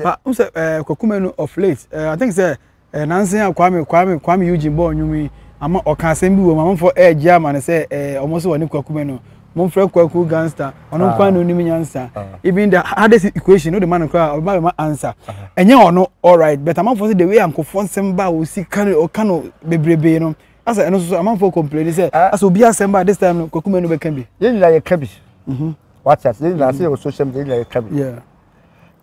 But n sɛ eh, Kwaku Manu of late, eh, I think sɛ eh, nansen a Kwame Kwame Kwame Eugene bɔɔ nnwom yi ama ɔka asɛm bi wɔ mu amanfoɔ ɛregye ama no sɛ eh, ɔmo nso wɔ ne Kwaku Manu momfrɛ Kwaku gangster ɔno nko ara na onim nyansa ah. even the hardest equation no de ma no koraa ɔbɛma bɛma answer ah. ɛnyɛ ɔno alright but amanfoɔ sɛ the way ankofoɔ nsɛm ba a osi ka no ɔka no bebrebe no asɛ ɛno nso so amanfoɔ complain sɛ ah. asɛ obi asɛm ba this time no Kwaku Manu bɛka bi. Yɛn nyinaa yɛka bi mhm. wate ase yɛn nyinaa sɛ yɛwɔ social media yɛn nyinaa yɛka bi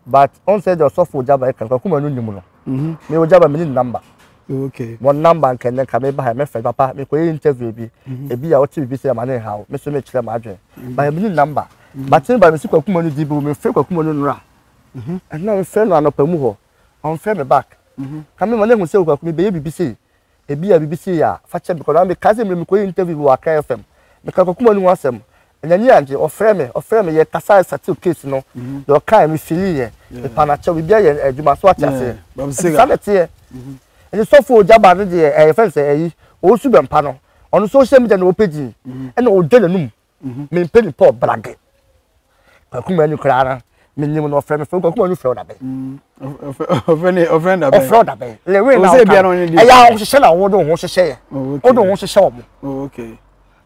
but ɔn sɛ deɛ ɔsɔfo Ogyaba ɛka Kwaku Manu nim no mhm. me Ogyaba me ne number. Okay. Wɔn number nka nnɛ nka meba ha mɛfrɛ papa mekɔyɛ interview bi mhm. ebi a ɔte biribi sɛ ɛma ne nhaw me so mekyerɛ m'adwene mhm. but mene number mhm. but ne ba mesi kwaku manu di bi mefrɛ kwaku manu nora ɛna mefrɛ no anɔpa mu hɔ ɔmfrɛ me back ka me ma ne hu sɛ kwaku mebɛyɛ biribi sei ebi a biribi sei a fa kyɛ because na meka sɛ mmerɛ mekɔyɛ interview bi wɔ Accra FM meka kwaku manu ho asɛm N'ani angye, ɔfrɛɛ me, ɔfrɛɛ me, yɛkasae settle case no, mhm. deɛ ɔkae me feeli yɛ, mepa no akyɛw, biribiara yɛ adwuma, so ate aseɛ. Ɛti saa na ɛteɛ. Mhm. Ɛti sɔfo ogyaba no deɛ, ɛyɛ fɛn sɛ ɛyi, ɔresu bɛmpa no, ɔno social media na ɔpɛ din, mhm. ɛna ɔdwa n'anum, mempɛ nipa ɔbrage. Kwaku Manu koraa no, menim no ɔfrɛ me frɛ Kwaku Manu frɛ wo dabɛn. Ɔfrɛ ne ɔfrɛ dabɛn. Ɔfrɛ wo dabɛn. Lewe na ɔka. Ɛyɛ ahohyehyɛ na wɔde wo ho hyehyɛ yɛ. Wode wo ho hyehyɛ wɔn.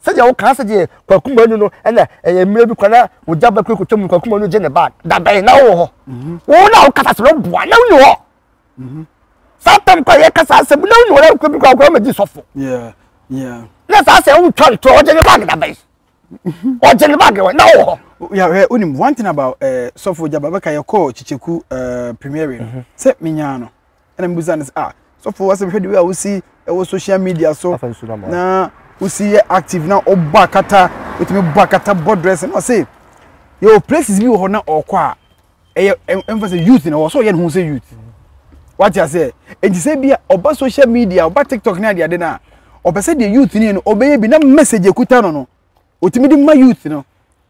Sɛdeɛ wokaa sɛdeɛ Kwaku Manu no ɛna ɛyɛ mmerɛ bi kora na ogya ba kura kɔtwa mu Kwaku Manu gye ne bag dabɛn na wowɔ hɔ mhm. wo na wokasa sɛ woboa na wonni hɔ mhm. saa tam kora yɛka saa asɛm na wonni hɔ na wokura bi kora wokora madi sɔfo na saa sɛ wotwa ntorɔ ɔgye ne bag dabɛn mhm. ɔgye ne bag na wowɔ hɔ yeah, yeah, unim, one thing about uh, sɔfo gyaba bɛka yɛkɔɔ kyekyeku uh, premiere no sɛ menyaa no ɛna mebisa no sɛ ah sɔfo asɛ mehwɛ de wei a wosi ɛwɔ social media so na wosi yɛ active na ɔbɔ akata wotumi bɔ akata bɔ dress na ɔse yɛwɔ places bi wɔ hɔ na ɔkɔ a ɛyɛ ɛmfa sɛ youth na ɔwɔ sɛ ɔyɛ ne ho sɛ youth wate aseɛ nti sɛ bi a ɔba social media ɔba tiktok ne adeade no a ɔpɛ sɛ deɛ youth ne yɛ no ɔbɛyɛ bi na message ekuta no no otumi de ma youth no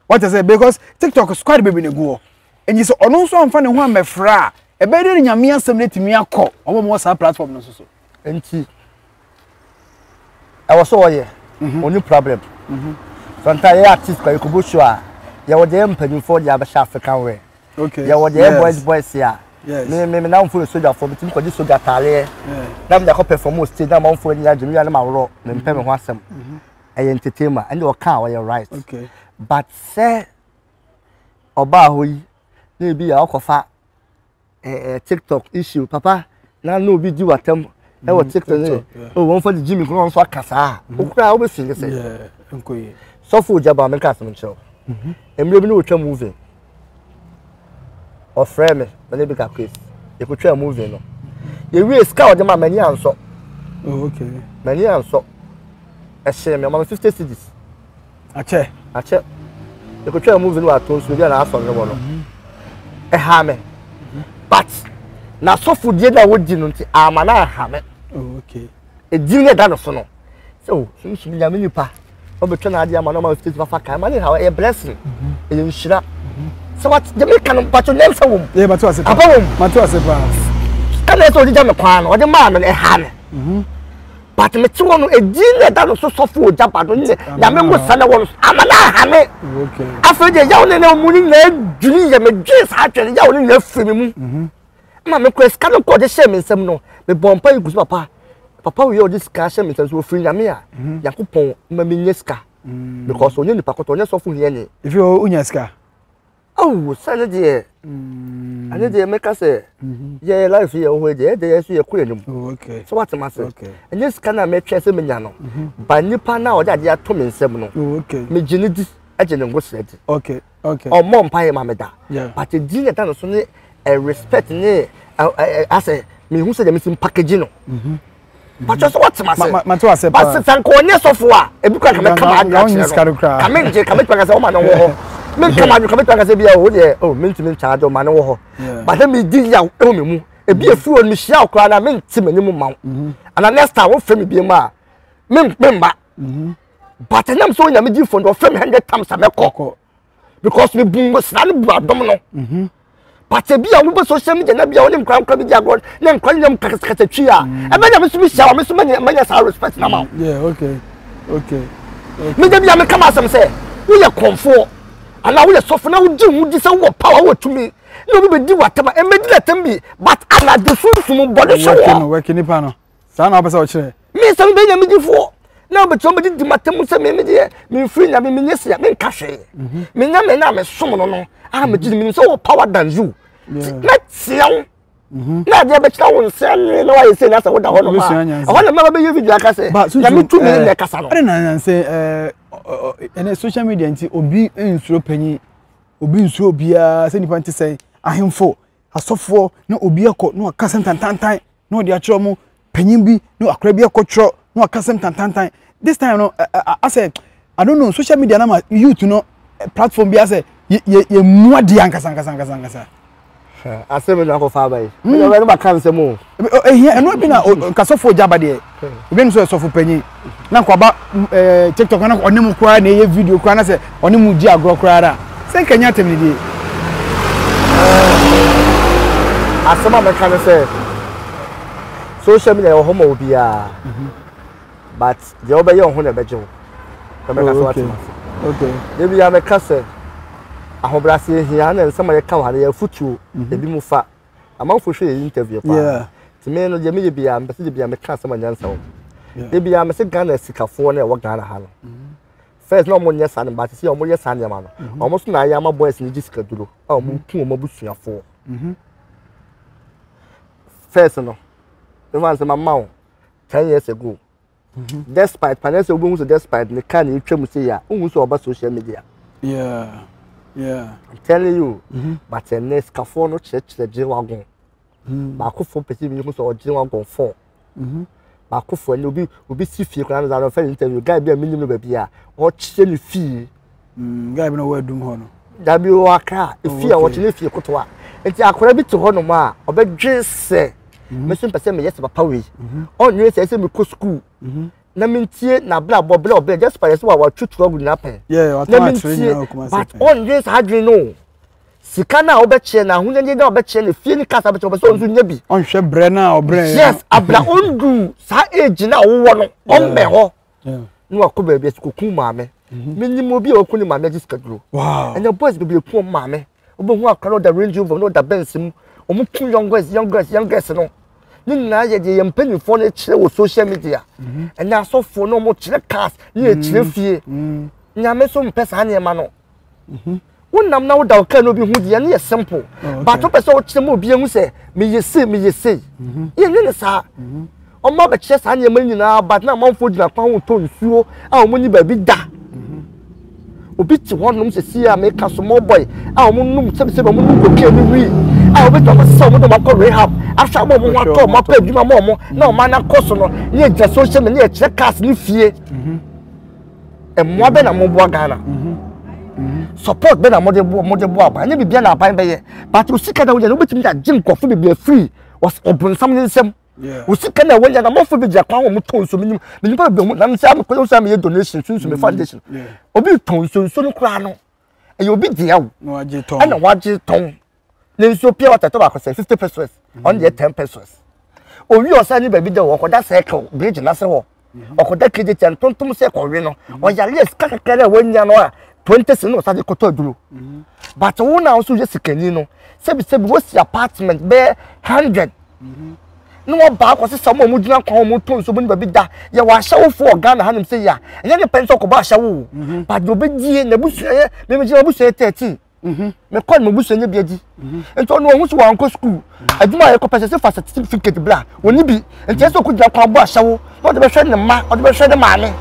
wate sɛ because tiktok squad bebree na egu hɔ nti sɛ ɔno nso amfa ne ho ammɛfra a ɛbɛyɛ dɛ ne nyame asɛm no atumi akɔ wɔn a wɔwɔ saa platform no nso so. Nti ɛwɔ sɛ ɔyɛ mhm. ɔni problem mhm. sometimes yɛ artist kɔ yɛkɔbɔ show a yɛwɔ deɛ yɛ mpanyinfoɔ deɛ abɛhyɛ African wear yɛwɔ deɛ yɛ boys boys a me me me namfo yɛ sogyafoɔ metumi kɔgye sogya ataareɛ na mede akɔ perform wɔ stage na amanfoɔ ani agye me wia na maworɔ mempɛ me ho asɛm mhm. ɛyɛ entertainer ɛnde ɔka a ɔyɛ right okay. but sɛ ɔbaa hɔ yi na ebi yɛ ɔkɔfa ɛɛ eh, tiktok issue papa na na obi di watam ɛwɔ mm, tiktok ne o wɔn fa de jimmy kura wɔn nso aka saa mm-hmm. okura a wobɛsi ne sɛ sɔfo ogya ba meka asɛm nkyerɛw mm-hmm. mmerɛ bi ne wɔtwa movie Ɔfrɛɛ me, me ne Bika Chris. Yɛkɔtwaa movie no. Yɛwie sika a ɔde ma m'ani ansɔ. Oh, okay. M'ani ansɔ. Ɛhyee me, ɔma me 50 cedis. Akyɛ. Akyɛ. Yɛkɔtwaa movie no wɔ ato nsuo bi a n'asɔre no wɔ no. Mhm. Ɛhaa me. Mhm. But n'asɔfodie no a wɔdi no nti ama no anha me. Oh, okay. Edin no ɛda no so no. Sɛ o, sunsum nyame nipa. Ɔbɛtwa n'adeɛ ama no ɔma state fafa kan ma ne ha ɛyɛ blessing mhm. ɛyɛ nhyira mhm. sɛ wat deɛ meka no mpatwo nyansa wɔ mu yɛ mate ase paa aba wɔ mu mate ase paa ɛna ɛsɛ ɔgyegya me kwan no ɔde maa me no ɛha me mhm. but mete hɔ no ɛdin na ɛda no so sɔfo ogya ba no ne nyame ngo sa na wɔ no so ama no aha me afei deɛ yaw ne na mu no nyinaa dwiri yɛ medwee saa twɛ no yaw no nyinaa firi me mu ma me kura sika no kɔ ɔde hyɛ me nsam no mebɔ mpa yi gu so papa papa wei a ɔde sika hyɛ me nsam so ofiri nyame a mhm. nyankopɔn ma menyɛ sika mm. because ɔnyɛ nipa kɔtɔ ɔnyɛ sɔfo hiani efi hɔ wonya sika awo sɛ ne deɛ mm. ɛne deɛ mɛka sɛ mhm. yɛ life yɛ wɔ hɔ deɛ ɛdeɛ yɛ so yɛ kɔ yɛn mu oh, sɛ wate ma se ɛnyɛ sika na mɛtwɛn sɛ menya no mhm. ba nipa na ɔde adeɛ ato me nsam no oh, megye ne di ɛgye ne ngosrɛ di okay ɔmmɔ mpaeɛ ma me da but edin na ɛda no so ne eh, respect ne eh, eh, asɛ mehu sɛ deɛ mesi mpackage no mhm. patwɛ sɛ wɔte mase but sɛ nka ɔnyɛ sɔfo a ebi kora kamɛka ma adwene akyerɛ no kame ngye kame tuma kasɛ ɔma no wɔ hɔ menka ma adwene kame tuma kasɛ bia o deɛ o mentumi nkyɛ ade ɔma no wɔ hɔ but sɛ medi yaw ɛwɔ me mu ebi efiri hɔ no mehyia wo koraa na mente m'anim ma wo mhm. ana next time wofrɛ me bie mu a memma mhm. but ɛnam sɛ onyame gyifo no ɔfrɛ me hundred times a mɛkɔ because me bu sra no bu adom no mhm. But ebi a wobɛ social media na bi a wone nkora nkora bi di agorɔ ne nkora ne nyam kasakasa twi a mm. ɛbɛ na me so mehyia wa me so manya saa respect na ma wo. Mm, yeah, okay. Okay. Okay. Me da bi a meka m'asɛm sɛ woyɛ kɔnfoɔ anaa woyɛ sɔfo na wogye wo di sɛ wowɔ power wowɔ tumi na obi bɛdi w'atam a ɛmmɛdi n'atam bi but anadwo sunsum bɔne hyɛ wɔ. Wɛke nipa no. Saa na wopɛ sɛ ɔkyerɛ. Me sɛ mebɛyɛ nyame difoɔ na wobɛtumi wobɛdidi m'atam sɛ me medeɛ memfiri nyame menyɛ sia menka hwee mhm. me nyame no a mesom no no a megye no menim sɛ wɔ power than you mɛtea wo mhm. na adeɛ bɛkyerɛ wo nsɛ nwe na wayɛ sei na sɛ woda hɔ nom a ɛhɔ na mɛba bɛyɛ video aka sɛ nyame tumi na ɛkasa no ɛne na nansɛ ɛnɛ social media nti obi nsuro panyin obi nsuro obiara sɛ nipa nte sɛ ahemfo asɔfoɔ na obi akɔ na waka sɛm tantantan na ɔde akyerɛ wɔn panyin bi na akora bi akɔtwerɛ na waka sɛm tantantan this time no asɛ i don't know social media na ma youth no platform bi asɛ yɛ yɛ yɛ mu adeɛ ankasa ankasa ankasa ankasa. asɛm na akɔfa aba yi ɛna ɔbɛn ba ka nsɛm o. ehia ɛno bi na nkasɔfo gya ba deɛ obi nso yɛ sɔfo panyin na nkɔba ɛɛ tiktok na ɔne mu koraa na ɛyɛ video koraa na sɛ ɔne mu di agorɔ koraa na sɛ nka nya atɛm ne die. Asɛm a mɛka ne sɛ social media wɔ hɔ ma obiara mhm. but deɛ wobɛyɛ wo ho na ɛbɛgye wo na mɛka sɛ wate mase da biara mɛka sɛ ahobrɛaseɛ hia na nsɛm a yɛka wɔ ha no yɛ afotuo mhm. ebi mu fa amanfoɔ hwɛ yɛ interview paa nti me no deɛ meyɛ biara mepɛ sɛ deɛ biara meka asɛm a nyansa wɔ mu da biara mese Ghana sikafoɔ no ɛwɔ Ghana ha no mhm. First na wɔn nyɛ saa no but sisi wɔn yɛ saa nneɛma no mhm. wɔn so na ayɛ ama boys no gye sika duro a wɔn mhm. ku wɔn abusuafoɔ mhm. first no mefa nsɛm ama wo 10 years ago despite panel sɛ wobɛhu sɛ despite ne car na ɛtwa mu sɛ yɛ a wohu sɛ ɔba social media. Yeah. I'm telling you. Mm -hmm. But ɛnɛ sikafoɔ no kyerɛkyerɛ gye wagon. Mm. Baakofoɔ pɛ sɛ bi hu sɛ ɔgye wagon fɔɔ. Mm-hmm. Baakofoɔ ɛnɛ obi si fie koraa no sɛ ɔfɛ interview guy bi a menim no baabi a ɔkyerɛ ne fie. Mm, guy bi na ɔwɔ adum hɔ no. Dabi wɔ Accra efie a wɔkyerɛ ne fie kotoa. Nti akwadaa bi te hɔ nom a ɔbɛdwe sɛ mm-hmm. me nso mpɛ sɛ meyɛ sɛ papa wei. Mm-hmm. Ɔnwene sɛ ɛsɛ mekɔ sukuu. Na mentie n'abrabɔ berɛ ɔbrɛ just pa yɛ sɛ watwitwi agu n'apɛn. Na mentie but ɔnwene saa adwene no. Sika no a wobɛkyerɛ no, ahonyadeɛ no a wobɛkyerɛ no, fie ne cars a wobɛkyerɛ no, ɔpɛ sɛ ɔno nso nya bi. Ɔnhwɛ brɛ no a ɔbrɛ yɛ. Yes, abira ɔndu saa age no a wowɔ no, ɔmmɛ hɔ. Na wakɔ baabi a kɔku maame. Mhm. Menim obi a waku ne maame agye sika duro. Ɛnna boys bebree ku wɔn maame. Wobɛhu akora na ɔda Range Rover na ɔda Benz mu. Wɔn ku young girls, young girls, young girls no. Ne nyinaa yɛ deɛ yɛn mpanimfoɔ no kyerɛ wɔ social media. Mhm. Ɛnna asɔfoɔ no wɔn kyerɛ cars ne yɛ kyerɛ mhm. fie. Nyame nso mpɛ saa nneɛma no. Mhm. Wonam na woda wo kaa na obi hu deɛ ɛno yɛ simple. Oh, but wopɛ sɛ wokyerɛ ma obi ehu sɛ meyɛ sei meyɛ sei. Mhm. Yɛnyɛ ne saa. Mhm. Ɔmo abɛkyerɛ saa nneɛma nyinaa but na amanfoɔ gyina kwan ho tɔ nsuo a wɔn ni baabi da. Obi te hɔnom sisi a meka small boy a wɔn num sɛbisɛbi wɔn num cocaine ne wii a wɔbɛtumi akɔ sɛ wɔn de wɔn akɔ rehab ahwɛ ama wɔn ho atɔ wɔn apɛ adwuma ma wɔn na wɔn anakɔ so no ne yɛ gyina social media ne yɛ kyerɛ cars ne fie. Mmoa bɛ na moboa Ghana. Support bɛ na mode boa mode boa aban. Ɛnyɛ biribiara na aban bɛyɛ. But wo sika na wonya no wobɛtumi de agye nkurɔfo bebree afiri ɔbonsam ne nsam. Wo sika na wonya na amanfoɔ bi gyina kwan ho wɔn tɔn nsuo menim nipa bebree wɔn nam sɛ amekɔ yɛ sɛ meyɛ donation sunsun me foundation. Obi tɔn nsuo nsuo no koraa no ɛyɛ obi dea o. Ɛna wagye tɔn. Ne nsuo pure water tɔ baako sɛ 50 pesos ɔno deɛ 10 pesos owi ɔsan ne baabi da hɔ ɔkɔda circle bridge n'ase hɔ ɔkɔda kegye kyɛ ntontom sɛ kɔwe no ɔyare a sika kakra a wanya no a 20 cents na ɔsan de kɔtɔ aduro but wo na nso yɛ sikani no sɛbi sɛbi wosi apartment bɛyɛ 100 na wɔba akɔsesa wɔn a wɔgyina kwan wɔn tɔ nsuo mu ne baabi da yɛwɔ ahyɛwofoɔ wɔ Ghana hanom sɛ yɛ a ɛnyɛ ne pɛn sɛ ɔkɔbɔ ahyɛwo but deɛ ɔbɛdie n'abusua yɛ mɛmɛgyina abusua yɛ 13 Mhm. Mekɔ no mabusua nyɛ bi adi. Mhm. Nti ɔno ɔho so wankɔ sukuu. Mhm. Adwuma a yɛkɔ pɛ sɛ sɛ fa certificate bra. Wɔni bi. Nti ɛsɛ ɔkɔgyina kwan bɔ ahyɛwo na ɔde bɛhwɛ ne mma, ɔde bɛhwɛ ne maame.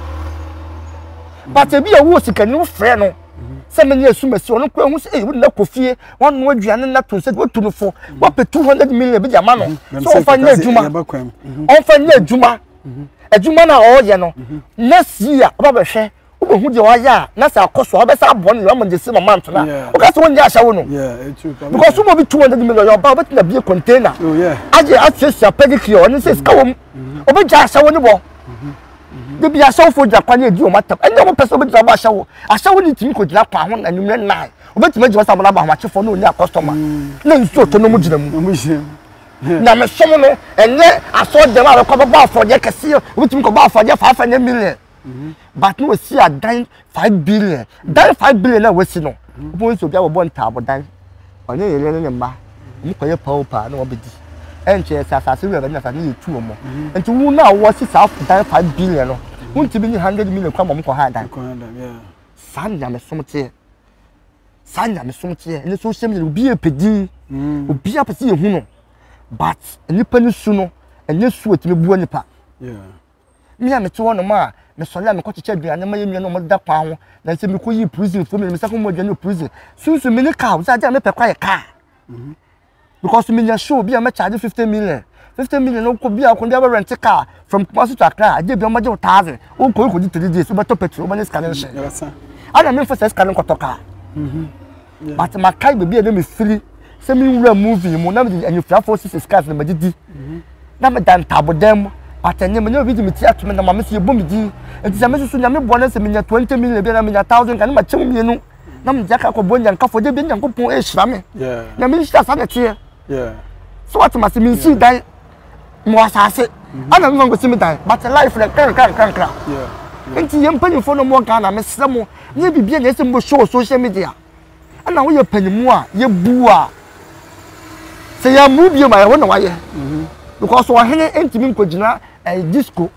But ebi a wowɔ sikani wofrɛ no sɛ menyɛ asumasi ɔno koraa hu sɛ ei wode no akɔ fie wanoa aduane no ato nsa watu no fo wapɛ 200 million bi de ama no sɛ ɔmfa nyɛ adwuma ɔmfa nyɛ adwuma adwuma no a ɔreyɛ no next year ɔba bɛhwɛ wobɛhu deɛ wayɛ a na sɛ akɔ so a wobɛsa aboa no ama gyesi ma mant no a woka sɛ wonyɛ ahyɛ wo no because woma obi 200 million yɛ ɔba wobɛtumi abie container oh, agye asuasua pedicure ɔne sɛ sika wɔ mu mm-hmm. wobɛgya ahyɛ wo ne bɔ mm-hmm. Mm-hmm. De bi ahyɛwofoɔ gyina kwan ne edi wɔn atam. Ɛnyɛ wɔn pɛ sɛ wɔbɛgyina bɔ ahyɛwo. Ahyɛwo ne tumi kɔgyina kwan ho anwummerɛ nnan. Wɔbɛtumi agyina sɛ amana aba ahomakyefoɔ ne ɔnya kɔstɔma. Na nsuo tɔ no mu gyina mu. Nyamesom no ɛnyɛ asɔɔdɛm a wɔkɔ bɛbɔ afɔdeɛ kɛseɛ. Wɔbɛtumi kɔbɔ afɔdeɛ 500 million. But na wɔsi adan 5 billion. Dan 5 billion na wɔasi no. Wobɛhu sɛ obi abɔbɔ ntaabodan. Ɔne ne yere ne ne mma, wɔkɔyɛ paopaa na wɔabɛdi. Ɛnkyɛ sɛ asase wura bɛnya asase no yɛtu wɔn. Nti wo no a wɔasi saa dan 5 billion no, wontumi nye 100 million kora ma wɔn kɔha dan. Saa nyamesom teɛ. Saa nyamesom teɛ. Ɛne social media obi yɛ pɛ din. Obi apɛ sɛ yɛhu no. But nipa no su no, ɛnyɛ su a ɛtumi bua nipa. Me a mete hɔnom a, mesɔre a mekɔkyekyɛ aduane ma yɛn nuanom a wɔdeda kwan ho, na sɛ mekɔyi prisonfoɔ mmienu, mesan kɔma aduane wɔ prison. Sunsun me ne car, sɛ adeɛ a mepɛ koraa yɛ car. Mhm. Because menya show bi a mɛcharge 50 million. 50 million no kɔ bi a wokɔ bi a bɛrɛnte car from Kumasi to Accra, adeɛ bi a wɔbɛgye wo thousand, wokɔ wokɔdi 3 days, wobɛtɔ petrol, wobɛnya sika no nhyɛ. Ana memfa saa sika no nkɔtɔ car. Mhm. But makae baabi a na mefiri sɛ menwura movie mu na mede anifirafoɔ sisi sika na madidi mhm. na meda ntaabodan mu but ɛnyɛ menya obi de me ti ato me na maame sɛ yɛbɔ me din nti sɛ me soso nyame boa no sɛ menya 20 million bi na menya 1000 ka ne makyɛ mu mmienu na mede aka akɔboa nyankafoɔ de bi nyankopɔn ɛhyira me nyame nhyira saa na ɛteɛ so wate ma sɛ mensii dan mewɔ asase mhm. ana mema nkɔsi me dan but life no nkrankrankrankra nti yɛn mpanyimfoɔ no mowɔ Ghana mesrɛ mo nyɛ biribia na ɛsɛ mbɔ show social media ɛna woyɛ panyimu a yɛbu a sɛ yɛmmu bio ma yɛwo na wayɛ mhm. because ɔhene ntumi nkɔgyina eh, disco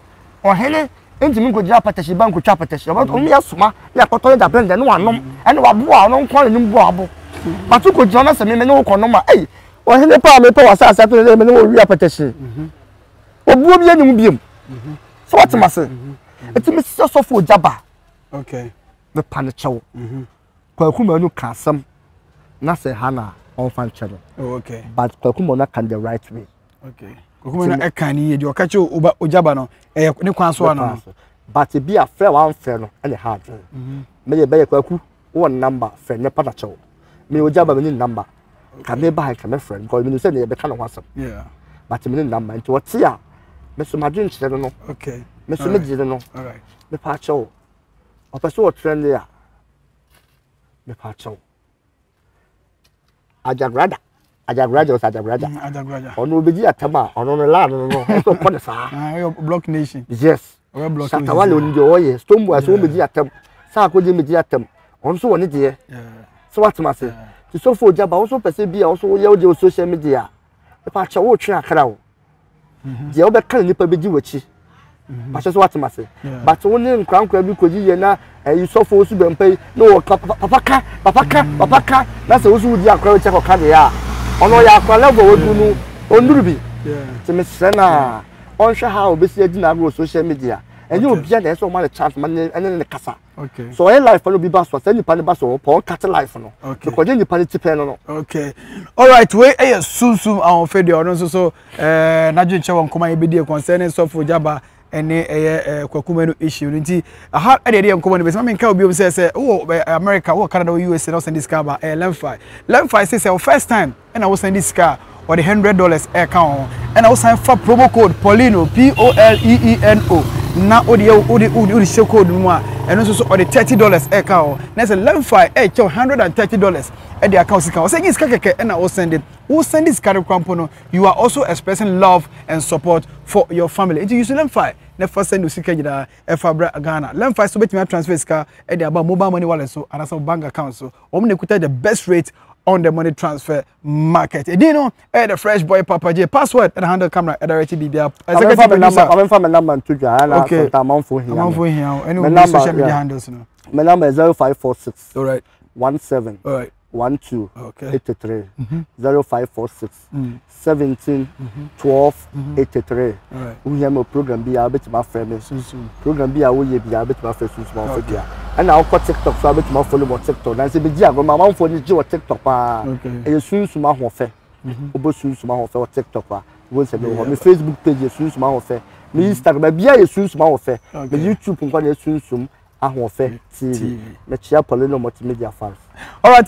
ɔhene ntumi nkɔgyina apɛtɛhye ba nkɔtwa apɛtɛhye ɔbɛ ɔmo yɛ soma ne akɔtɔ ne dabrɛ ne wanom ɛne waboa ɔno nko ara n'anim boa abo bato kɔgyina na sɛ meme ne wo kɔnom a ei ɔhene paa mepɛ wɔ asase ato ne mene wɔ wi apɛtɛhye obuo bi anim biom sɛ wɔte ma se ɛti mesɛ sɔfo ogya ba mepa ne kyɛw Kwaku Manu ka asɛm na sɛ ha na ɔmfa nkyɛ no. Oh, okay. But Kwaku Manu aka the right way. Okay. Kwaku Manu ɛka ne yie deɛ ɔka kyerɛ oba ogyaba no ɛyɛ ne kwan so ano no. But ebi a frɛ wamfrɛ no ɛna ha adwene. Mhm. Meyɛ bɛyɛ Kwaku wɔ number frɛ ne pa na kyɛw. Meyɛ ogyaba me ne number. Ka me ba ka me frɛ because me sɛ ne yɛbɛka ne ho asɛm. Yeah. But me ne number nti ɔte a me so madwen kyerɛ no no. Okay. Me so me gye no no. All right. Me pa kyɛw. Ɔpɛ sɛ ɔtrɛnde a mepa kyɛw. Ajagrada Ajagraja ɔsɛ Ajagraja. Mm, Ajagraja. Ɔno obedi atam a ɔno no laa no no ɛsɛ ɔkɔ ne saa. Ah, ɔyɛ block nation. Yes. Ɔyɛ block nation. Shatawale onim deɛ ɔyɛ Stone Boy sɛ ɔmedi atam. Saa akɔgye medi atam. Ɔno nso wɔ ne deɛ. Sɛ watema ase. Ti sɔfo ogya ba wo nso pɛ sɛ bi a wo nso woyɛ wo deɛ wɔ social media. Mepa kyɛw wotwe akra o. Mhm. Deɛ wobɛka no nipa bɛdi w'akyi. Mhm. Pakyɛ so wate mase. But wo ne nkorankora bi kɔgye yɛ na ɛyi sɔfo wo so bɛmpa yi na wɔ papa ka papa ka mhm. papa ka na sɛ wo so wodi akora bɛkyɛ kɔka deɛ a ɔno ɔyɛ akora level wadu no ɔnnuru bi. Nti mesrɛ no a ɔnhwɛ ha a ɔbɛsi adi n'agorɔ social media. Ɛnyɛ obia na ɛsɛ ɔma no chance ma ne ne kasa. Okay. So ɔyɛ life no bi ba so sɛ nipa no ba so ɔpɔ ɔkate life no. Okay. Because nipa no ti pɛn no no. Okay. All right, wei ɛyɛ sunsum ahoɔfɛ deɛ ɔno nso so ɛɛ n'adwenkyɛ wɔ nkɔmɔ a yɛbɛdi concerning sɔfo gyaba ɛne ɛyɛ ɛɛ kwaku manu issue no nti aha ɛde ɛde yɛ nkɔmɔ no bɛsi maame nka obi om sɛ sɛ wowɔ America wowɔ Canada wɔ USA na ɔsɛn sika aba ɛyɛ lemfi lemfi sɛ sɛ first time ɛna wo san de sika a wɔde $100 ɛka ho ɛna wo san fa promo code Paulino P O L E E N O na wode yɛ wode wode wode hyɛ code no mu a ɛno nso so ɔde $30 ɛka ho na sɛ lemfi ɛkyɛw $130 ɛde aka wo sika ɔsɛ nye sika kɛkɛ ɛna wo send wo send sika no kora mpo no you are also expressing love and support for your family nti use lemfi na fa send wo sika nyinaa ɛfa bra Ghana lemfi so betumi transfer sika ɛde aba mobile money wallet so anaasɛ bank account so Wɔn na ekuta the best rate on the money transfer market. Edin no ɛyɛ the fresh boy Papa J. Password ɛna handle camera ɛda rɛkyi biribiara. Executive producer. Maame nfa mi number nto dwa ɛna okay. sɔnta amanfo hia mi. Amanfo hia o. Ɛne obi social media handles no. My number is 0546. All right. 17. All right. 12. Okay. 83. 0546. 17 12 83 wohia me program bi a wobɛtumi afrɛ me program bi a woyɛ bi a wobɛtumi afrɛ sunsum afɔ bi a ɛna wokɔ tiktok so a wobɛtumi afolo wɔ tiktok nanso bɛgye agorɔ ma amanfoɔ no gye wɔ tiktok paa ɛyɛ sunsum ahoɔfɛ wobɔ sunsum ahoɔfɛ wɔ tiktok a wobɛhu sɛ mewɔ hɔ me facebook page yɛ sunsum ahoɔfɛ me instagram baabiaa yɛ sunsum ahoɔfɛ me youtube nkwa na yɛ sunsum ahoɔfɛ tv mekyia Paulino multimedia fans Alright.